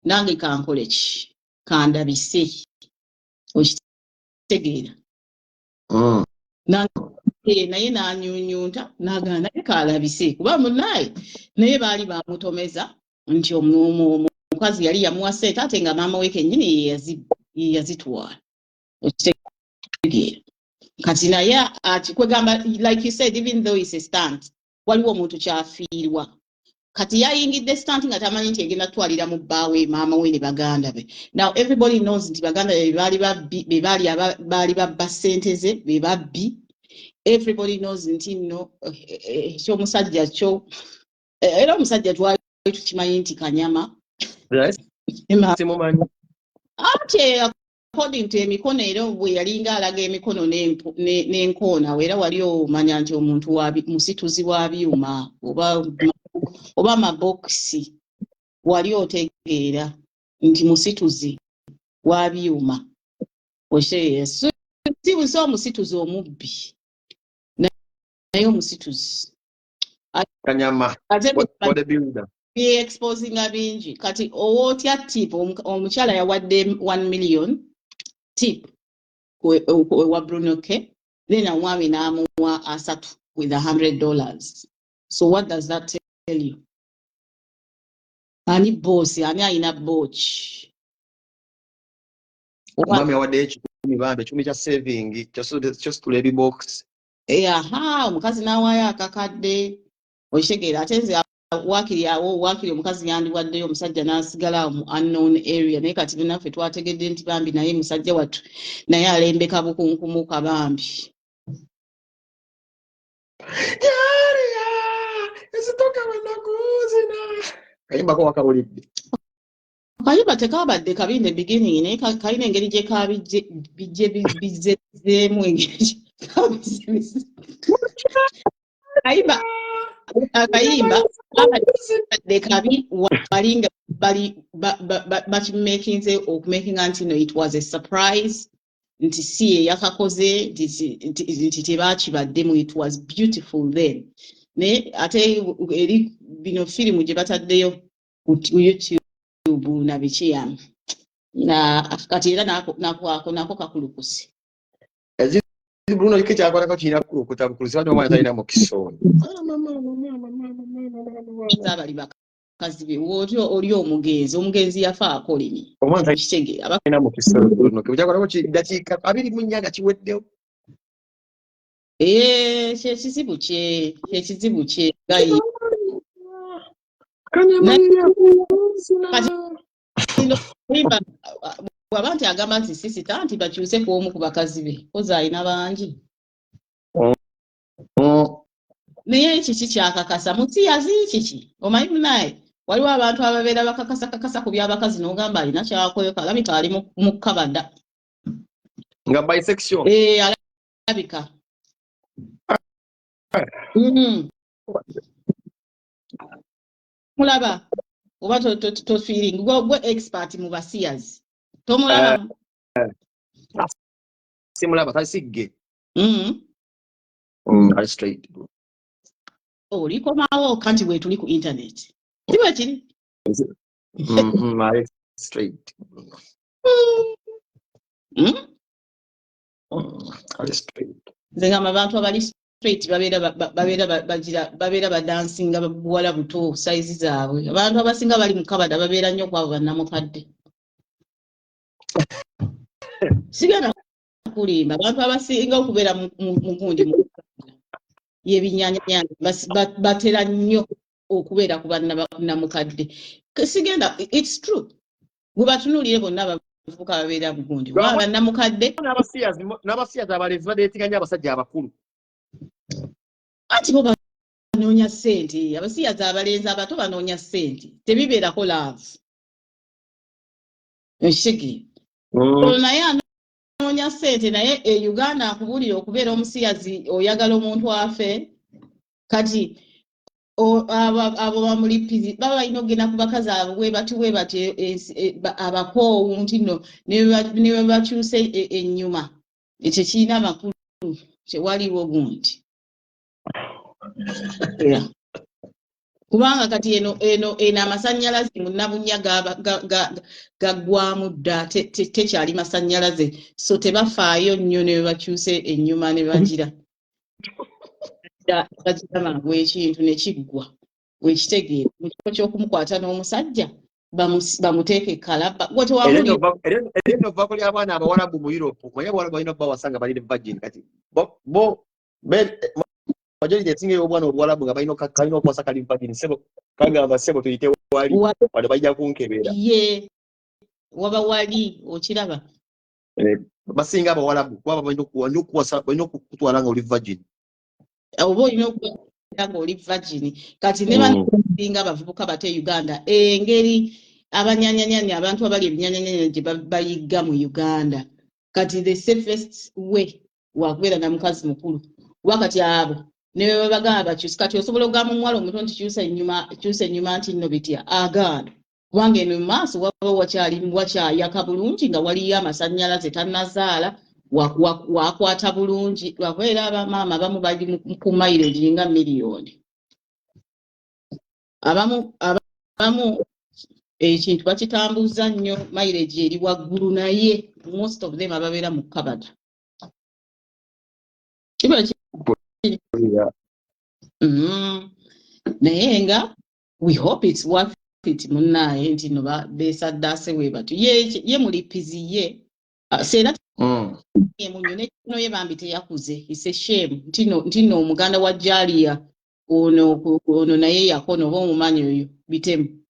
nange kankole ki, kandabise, okitegeera? Naye n'anyunyunta n'agamba naye kalabise, kuba munaye naye baali bamutomeza nti omukazi yali yamuwa ssente, ate nga maama we kennyini ye yazitwala, okitegeera? Kati naye kwegamba, like you said, even though it's a stunt, waliwo omuntu kyafiirwa. Kati yayingidde stunt nga tamanyi nti egenda kutwalira mu bbaawe, maama we ne baganda be. Now everybody knows nti baganda be baali babbi, be baali baali babba ssente ze, be babbi. Everybody knows nti nno ekyomusajja kyo, era omusajja twali tukimanyi nti kanyama.
Simumanyi.
Ate according to emikono, era bwe yalinga alaga emikono n'enkoona, era wali omanya nti omuntu musituzi wa byuma oba amabokisi, wali otegeera nti musituzi wa byuma. Okitegeera? Si busi omusituzi omubbi, naye omusituzi.
Kanyama.
Ate
bodybuilder.
Exposinga bingi. Kati owootya tip, omukyala yawadde 1 million tip ewa Bruno K, then omwami n'amuwa asatu with $100. So what does that tell you? Ani boss? Ani alina bochi?
Omwami awaddeyo 100, bambi, 1,000 kya saving kyositula ebibox.
Aha, omukazi n'awaayo akakadde, okitegeera? Ate nze waakiri awo, waakiri omukazi yandiwaddeyo omusajja n'asigala awo mu unknown area, naye kati naffe twategedde nti bambi naye musajja wattu naye alembeka bukunkumuka bambi.
Yaliya ezitoka wenakuzina kayimbako wakawulidde?
Akayimba tekabadde kabi in the beginning, naye kalina engeri gye kabijje bijje bizzeemu, engeri gye kabizze. Akayimba kabadde kabi wali nga bali bakimakinze okumakinga nti no, it was a surprise, nti si ye yakakoze, nti tebakibaddemu. It was beautiful then, naye ate eri bino firimu gye bataddeyo ku YouTube na biki yamu na kati era nako kakulukuse.
Bruno K kyakwatako kirina kukulukuta bukulusi, bati omwana talina mukisa ono.
Abali bakazi be wootyo oli omugenzi yafa akolimye.
Omwana
okitegeera?
Talina mukisa ono. Bruno K kyakwatako dakiika 24 nga kiweddewo.
Eh, kyekizibu kye, kyekizibu kye gayi.
Kanyamanya.
Kati bw'aba nti agamba nti sisita nti bakyuse ku omu ku bakazi be, kozi alina bangi. Naye kiki kyakakasa musiyazi kiki? Omanyi munaye waliwo abantu ababeera bakakasa kakasa ku byabakazi, n'ogamba alina kyakweka, alabika ali mu kabada.
Nga bisexual.
Eh, alabika. Mulaba oba to feeling gwe expert mu basiyazi, tomulaba?
Simulaba, tasigge. Ali straight.
Olikomawo kanti bwetuli ku internet, si bwe kiri?
Ali straight. Ali straight.
Nze ngamba abantu abali straight babeera babeera bagira babeera badansinga buwala buto sayizi zaabwe. Abantu abasinga bali mu kabada babeera nnyo kwabo bannamukadde. Sigenda kulimba, abantu abasinga okubeera mu gundi mu yebinyanyanya batera nnyo okubeera ku bannamukadde. Sigenda, it's true, gwe batunuulire bonna abavubuka babeera bugundi oba bannamukadde.
N'abasiyazi abalenzi badeetinga nnyo abasajja abakulu.
Anti bo banoonya ssente. Abasiyazi abalenzi abato banoonya ssente, tebibeerako love, okitegeera? Olwo naye anoonya ssente, naye e Uganda akubuulira okubeera omusiyazi oyagala omuntu afe. Kati abo bamulipizi baba balina okugenda ku bakazi abo bwe bati bwe bati abakoowu nti nno ne bwe bakyusa ennyuma, ekyo kirina amakulu, tewaliwo gundi. Yeah. Kubanga kati eno amasannyalaze mu Nabunnya gaggwamu dda, tekyali masannyalaze, so tebafaayo nnyo ne bakyuse ennyuma ne bagira bagira mangu ekintu ne kiggwa, wekitegeera, mu kifo ky'okumukwata n'omusajja bamuteeke ekalabba gwe
Era
tewawulira.
Era eno vaako ly'abaana abawalabu mu Europe. Omanyi abawalabu balina obbawasa nga bali ne virgin. Kati bo majority esinga ey'obwana obuwalabu nga balina kalina okuwasa kali virgin. Sebo kagamba, "Sebo, tuyite wali wano, bajja kunkebeera."
Ye waba wali okiraba.
Eh, basinga abawalabu kuba balina okuwasa, balina okukutwala nga oli virgin.
Oba olina okubeera ng'oli virgin. Kati ne banosinga abavubuka bato e Uganda, engeri abanyanyanyanya, abantu abali ebinyanyanyanya gye bayigga mu Uganda, kati the safest way wakubeera na mukazi mukulu, kuba kati abo ne bwe babagamba bakyusa, kati osobola okugamba omuwala omuto nti kyusa ennyuma, kyusa ennyuma, nti nno bitya, agaana, kubanga eno mu maaso waba wakyali wakyayaka bulungi nga waliyo amasannyalaze, tannazaala, wakwata bulungi, lwakubeera abamaama abamu bali ku mileage nga miliyoni. Abamu ekintu bakitambuza nnyo, mileage eri waggulu, naye most of them ababeera mu kabada. Kiba Naye nga we hope it's worth it, munnaaye, nti no beesaddaase bwe batyo. Ye mulipizi ye. Ah, seera emunyo nekino ye bambi teyakuze. It's a shame nti no omuganda wa Jalia ono naye yakona, oba omumanyi oyo Bitemu?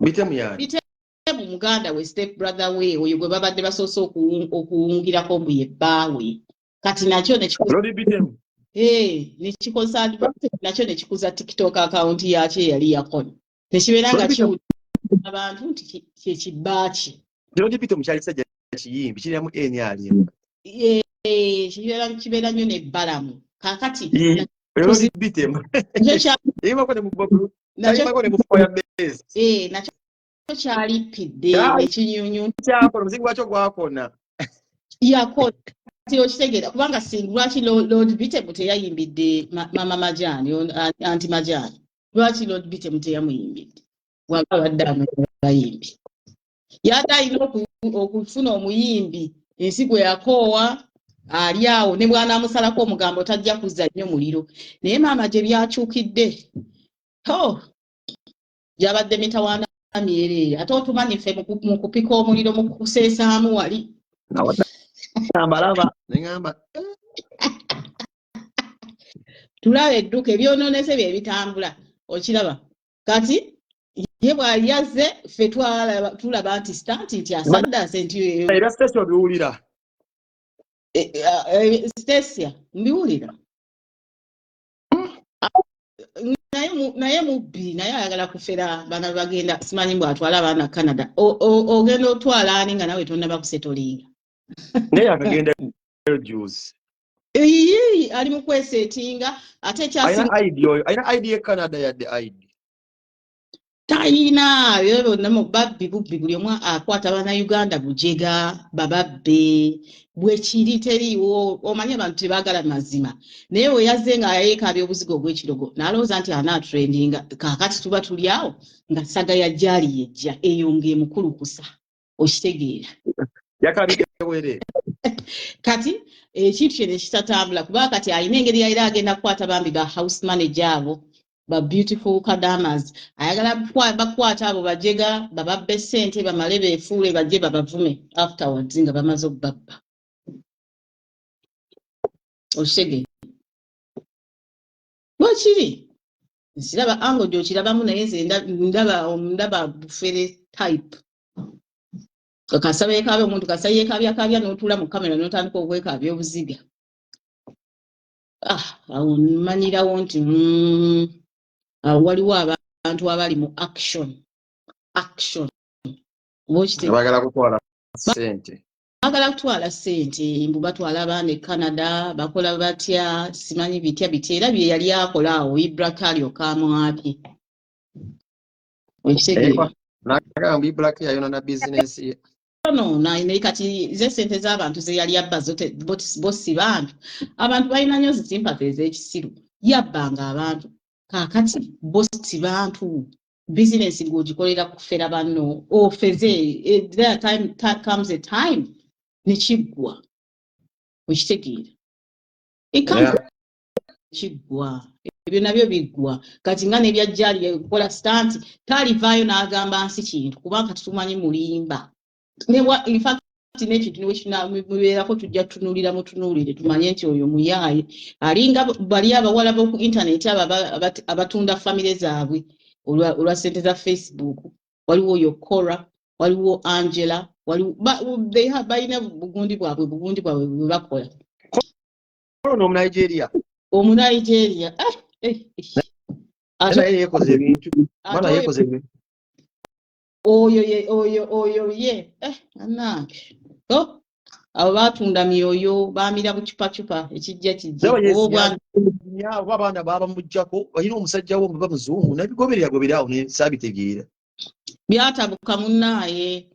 Bitemu yani?
Bitemu muganda we, step brother we, oyo gwe babadde basoose okuwungirako mbu ye bbaawe. Kati nakyo nekikuza
Lodi Bitemu.
Eh, nekikozesa advantage, nakyo nekikuza TikTok account yakyo eyali yakona, tekibeera nga
Lodi Bitemu.
kiwulira abantu nti kyekibbaaki.
Lodi Bitemu kyali kisajja kiyimbi kiriramu NRM.
Eh, kibeera nnyo nebbalamu kaakati.
Lodi Bitemu.
Nakyo
Yayimako ne mu
nakyo
yayimako ne mu Fire Base.
Eh, nakyo kyalippidde nekinyunyu.
Kyakona, omuzingi gwakyo gwakona.
Yakola kati okitegeera, kubanga si lwaki Lord Bitemu teyayimbidde Mama Majani, anti Majani, lwaki Lord Bitemu teyamuyimbidde bw'aba abadde amanya bayimbi? Yadde alina okufuna omuyimbi ensi gwe yakoowa, ali awo ne bw'anaamusalako omugambo tajja kuzza nnyo muliro. Naye maama gye byakyukidde ho gyabadde mitawaana myereere, ate otumanyi ffe mu kupika omuliro, mu kuseesaamu wali.
Ambalaba neŋamba.
Tulaba edduka ebyonoonese bye bitambula, okiraba. Kati ye bw'ayazze ffe tulaba nti stanti nti asaddaase nti
Era Stacia obiwulira?
Stacia mbiwulira, naye mubbi, naye ayagala kufera bana bagenda, simanyi mbw atwala abaana Canada. Ogenda otwala ani nga nawe tonnaba kusetolinga?
Naye akagenda juice.
Eyi ali mu kwesetinga, ate
Alina
ekyasinga
ID oyo, alina ID e Canada, yadde ID.
Tayina ebyo byonna mu babbi bubbi, buli omu akwata Bannayuganda bujega bababbe. Bwekiri, teriiwo. Omanyi abantu tebaagala mazima, naye we yazze nga yeekaabya obuzigo obw'ekirogo n'alowooza nti anaatrendinga. Kaakati tuba tuli awo nga saga ya Jaali yejja eyo ng'emukulukusa, okitegeera?
Yakabidde bwereere.
Kati ekintu kye nekitatambula, kuba kati alina engeri yalira agenda kukwata bambi ba house manager abo ba beautiful kadamas. Ayagala bakwata abo bajega bababbe ssente, bamale beefuule bajje babavume afterwards nga bamaze okubabba, okitegeera? Bwekiri, nsiraba ango gyokirabamu, naye nze ndaba bufere type. Kasaba yekaabya omuntu, kasa yeekabyakabya n'otuula mu kamera n'otandika okwekaabya obuziga. Ah, awo mmanyirawo nti awo waliwo abantu abali mu action action, oba okitegeera?
Baagala kutwala ssente.
Baagala kutwala ssente, mbu batwala abaana e Canada, bakola batya, simanyi bitya bitya. Era bye yali akola awo, Ibraka alyoka amwabye, okitegeera?
Nagamba Ibraka yayonona bizinensi ye.
No, naye kati ze sente z'abantu ze yali abba zo bo si bantu. Abantu balina nnyo zi sympathy ez'ekisiru. Yabbanga abantu, kaakati bo si bantu. Bizinensi ng'ogikolera kufera banno, ofeze. There comes a time nekiggwa, okitegeera? It comes kiggwa, ebyo nabyo biggwa. Kati nga nebyajjali kukola stunt, talivaayo n'agamba nsi kintu, kubanga kati tumanyi mulimba. In fact, n'ekintu niwemubeerako tujja tutunuulira, mutunuulire tumanye nti oyo muyaaye. Alinga bali abawala b'oku intaneti abo abatunda famire zaabwe olwa ssente za Facebook. Waliwo oyo Cora, waliwo Angela, waliwo balina bugundi bwabwe bwe bakola.
Ono Omunigeria.
Omunigeria, ah, eh, eh.
Naye yeekoze ebintu, mwana yeekoze ebintu.
Oyo ye, oyo ye, eh, anange, oh, abo batunda myoyo, bamira bucupacupa ekijja kijja.
Oba abaana babamugjako, balina omusajja wo muba muzungu, nabigoberera goberera awo saabitegeera.
Byatabuka munnaaye.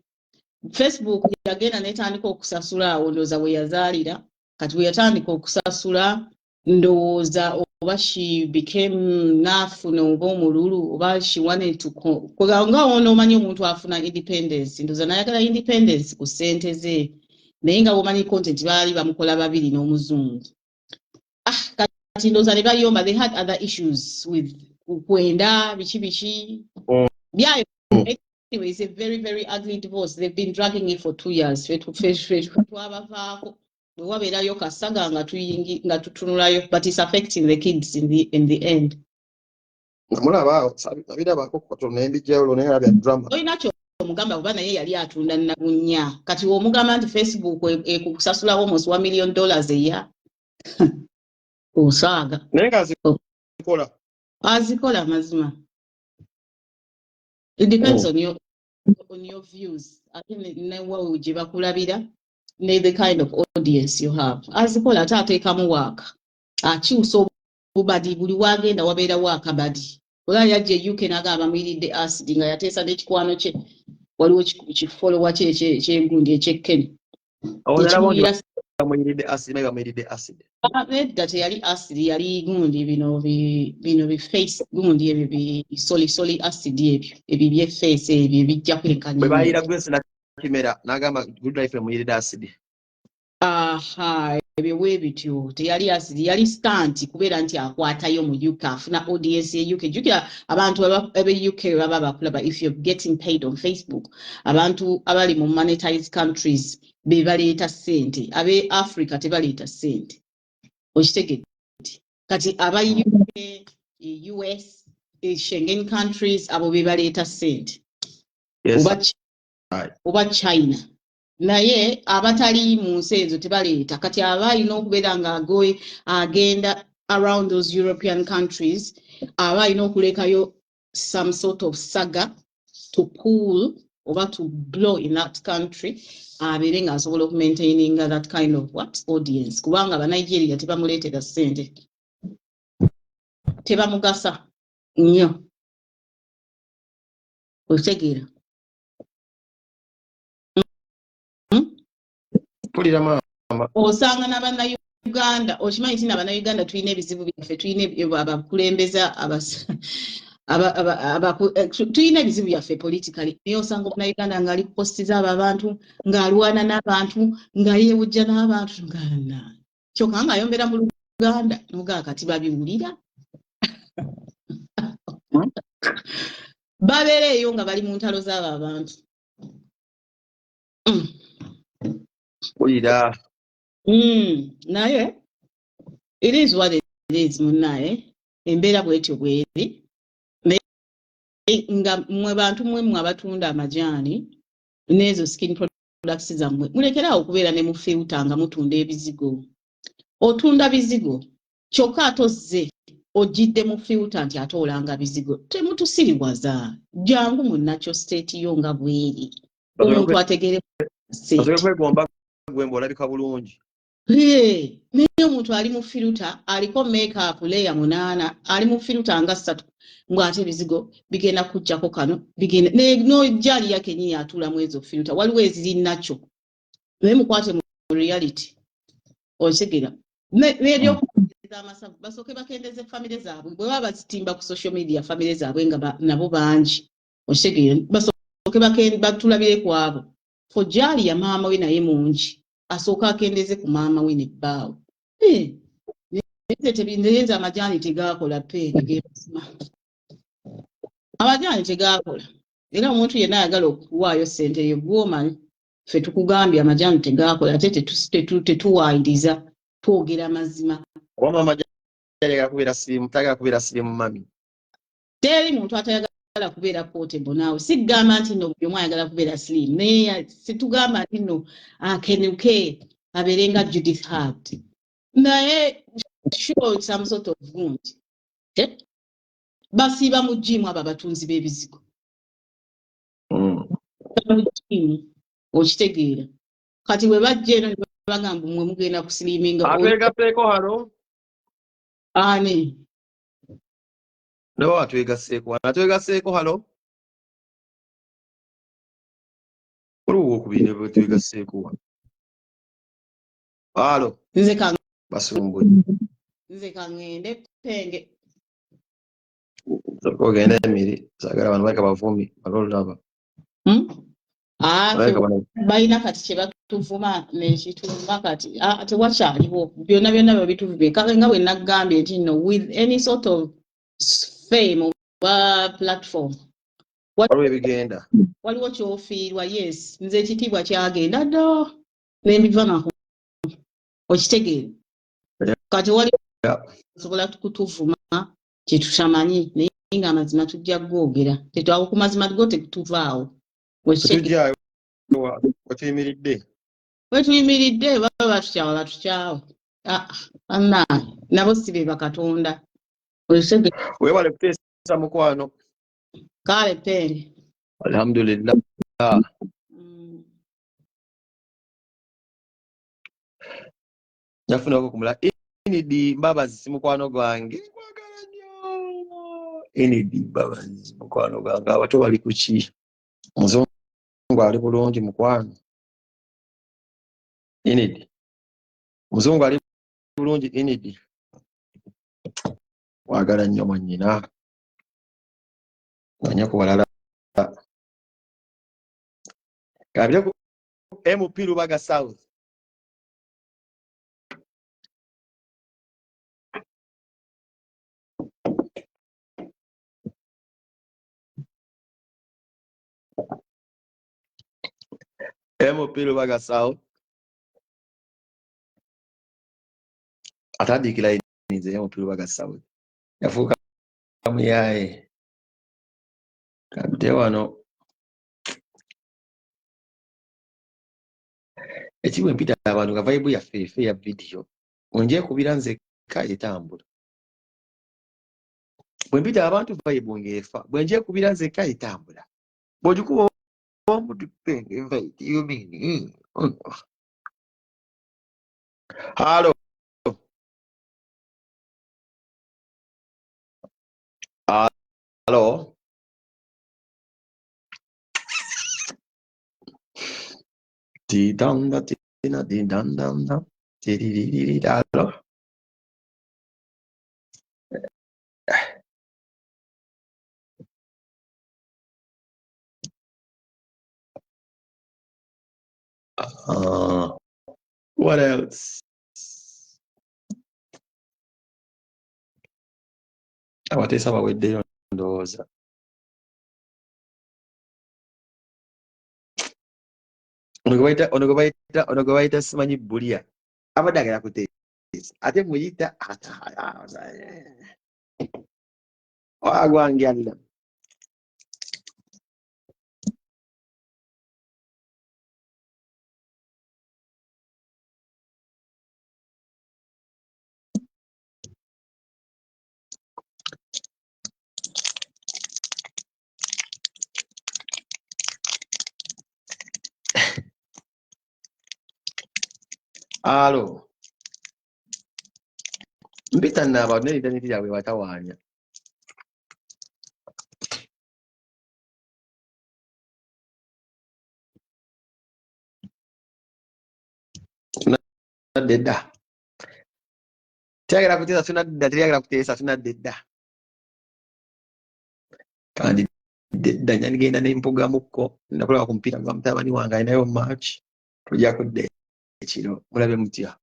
Facebook yagenda netandika okusasula awo, ndowooza bwe yazaalira. Kati bwe yatandika okusasula, ndowooza oba she became naafuna oba omululu oba she wanted to, nga onoomanyi omuntu afuna independence, ndowooza nayagala independence ku ssente ze, naye nga bwomanyi content baali bamukola babiri n'omuzungu. Ah, kati ndowooza ne bayomba. They had other issues with kwenda biki biki byayo. Anyway, it's a very very ugly divorce. They've been dragging it for 2 years. Twabavaako bwe wabeerayo kasaga nga tuyingi nga tutunulayo, but it's affecting the kids in the end.
Namulaba, nabirabako katono naye mbijjayo olwo, naye alabya drama.
Olina kyomugamba, kuba naye yali atunda nabunnya. Kati omugamba nti Facebook ekusasula almost $1 million eya osaaga.
Naye nga azikola.
Azikola mazima. It depends on your views, ate newawe gye bakulabira ne the kind of audience you have. Azikola, ate ateekamu waaka, akyusa obubadi. Buli wagenda wabeerawo akabadi. Ola yajja e UK n'agamba bamuyiridde acid, nga yateesa n'ekikwano kye. Waliwo kifolowa kye ekyegundi ekyekkenya.
Bamuyiridde acid, naye bamuyiridde acid.
Ah, nedda, teyali acid, yali gundi bino bi face gundi ebyo bi soli acid ebyo bye face ebyo ebijja kwenkanya.
Bwe bayira Grace Nakimera n'agamba Good Life emuyiridde acid.
Aha, ebyo bwe bityo. Teyali acid, yali stunt, kubeera nti akwatayo mu UK, afuna audience ye UK. Jjukira abantu abe UK baba bakulaba. If you're getting paid on Facebook, abantu abali mu monetized countries be baleeta ssente, abe Africa tebaleeta ssente, okitegedde? Kati aba UK, US, Schengen countries, abo be baleeta ssente. Oba China, naye abatali mu nsi ezo tebaleeta. Kati aba alina okubeera nga agenda around those European countries, aba alina okulekayo some sort of saga to pull oba to blow in that country, abeere ng'asobola okumaintaininga that kind of what audience, kubanga Abanigeria tebamuleetera ssente, tebamugasa nnyo. Okitegeera? Hmm?
Mpulira maama.
Osanga n'Abannayuganda, okimanyi nti n'Abannayuganda tulina ebizibu byaffe, tulina abakulembeza tulina ebizibu byaffe politically, naye osanga Omunnayuganda ng'ali ku posti z'abo abantu, ng'alwana n'abantu, nga yeewujja n'abantu, nga kyokka ng'ayombera mu Luganda, nogaa kati babiwulira. Babeera eyo nga bali mu ntalo z'abo abantu.
Wulira.
Naye it is what it is, munnaye, embeera bwetyo bweri. Naye nga mmwe bantu mmwe mmwe abatunda amajaani n'ezo skin products zammwe, mulekeraawo okubeera ne mu filter nga mutunda ebizigo. Otunda bizigo, kyokka ate ozze ojjidde mu filter nti ate olanga bizigo. Temutusiriwaza. Jangu mu natural state yo nga bweri, omuntu ategere.
Osobola kwegomba gwe ng'olabika bulungi.
Naye omuntu ali mu filter, aliko makeup layer munaana, ali mu filter nga ssatu, ng'ate ebizigo bigenda kujjako kano bigenda nojaliya kenyini atuulamu ezo filter. Waliwo eziri nakyo, naye mukwate mu reality, okitegeera? N'ebyokukendeeza amasavu, basooke bakendeze famire zaabwe. Bwe baba bazitimba ku social media, famire zaabwe nga nabo bangi, okitegeera? Basooke batulabire ku abo. Fojaliya maama we naye mungi, asooke akendeze ku maama we nebbaawe. Naye nze amajaani tegaakola peeni gemazima, amajaani tegaakola. Era omuntu yenna ayagala okuwaayo ssente yo, gwomanyi, ffe tukugambye amajaani tegaakola, ate tetuwaayiriza, twogera mazima.
Oba maama ayagala kubeera sirimu, tayagala kubeera sirimu mami.
Teri muntu atayagala kubeera portable. Naawe sigamba nti nno buli omu ayagala kubeera slim, naye situgamba nti nno akenuke abeere nga Judith Heard, naye show some sort of gundi. Eh? Basiiba mu gym abo abatunzi b'ebizigo. Mu gym, okitegeera? Kati bwe bajja eno ne bagamba mwe mugenda kusiliminga.
Atwegasseeko, hello.
Ani?
Nabo atwegasseeko, atwegasseeko, hello. Waliwo owokubiri ne bwetwegasseeko wano. Hello.
Nze ka
Basumbuye.
Nze kaŋŋende penge.
Ogenda emiri, saagala abantu baleka bavumi, bale olulaba.
Hmm? Ah,
Baleka bano.
Balina kati kye batuvuma nekituma kati, ah, tewakyaliwo byonna byonna babituvumye. Kale nga bwe naggambye nti no, with any sort of fame oba platform,
Waliwo ebigenda.
Waliwo kyofiirwa. Yes, nze ekitiibwa kyagenda dda nembiva nako, okitegeera? Kati wali osobola kutuvuma kyetutamanyi, naye nga amazima tujja googera. Tetwawo ku mazima go tetuvaawo.
Tetujjaayo wetuyimiridde.
Wetuyimiridde, baba batukyawa batukyawe. Ah, bannange, nabo si be bakatonda, okitegeera?
Weebale kuteesa, mukwano.
Kale penge.
Alhamdulillah. Nafunako kumula Enidi Mbabazi, mukwano gwange, nkwagala nnyo. Enidi Mbabazi, mukwano gwange, abato bali ku ki? Muzungu ali bulungi, mukwano? Enidi, muzungu ali bulungi? Enidi, kwagala nnyo mwannyina. Manye ku balala kabire ku MP Lubaga South. MP Lubaga South atandikira nze MP Lubaga South yafuuka muyaye kabite wano. Ekibwe mpita abantu nga vibe yaffe efe ya vidiyo wenjekubira nzekka etambula. Bwe mpita abantu, vibe ng'efa. Bwe njekubira nzekka etambula. Bw'ogikuba omuntu, invite you mean. Hello, hello. Tidanda tina dindandanda tiriririralo. What else? Abateesa baweddeyo ndowooza. Ono gwe bayita ono gwe bayita ono gwe bayita simanyi Bulya abadde agenda kuteesa ate muyita agwange alla. Alo. Mpita nno abantu naye intaneti yaabwe batawaanya. Tunadda edda. Teyagala kuteesa tunadda, teyagala kuteesa tunadda edda. Kandi dda nyanigenda nempugamukko nakulaba ku mupiira gwa mutabani wange alinayo match tujja kudda ekiro mulabe mutya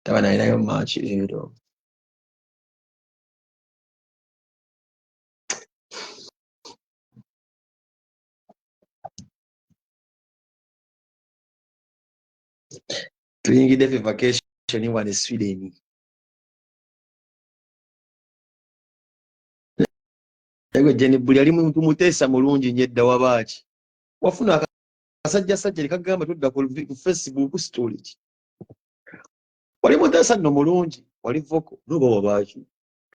tabani alinayo match leero. Tuyingidde ffe vacation wano e Sweden. Ego Jenny buli ali muntu muteesa mulungi nnyo edda wabaaki. Wafuna akasajja sajja ne kagamba tudda ku Facebook story ki. Wali muteesa nno mulungi, wali voko, n'oba wabaaki.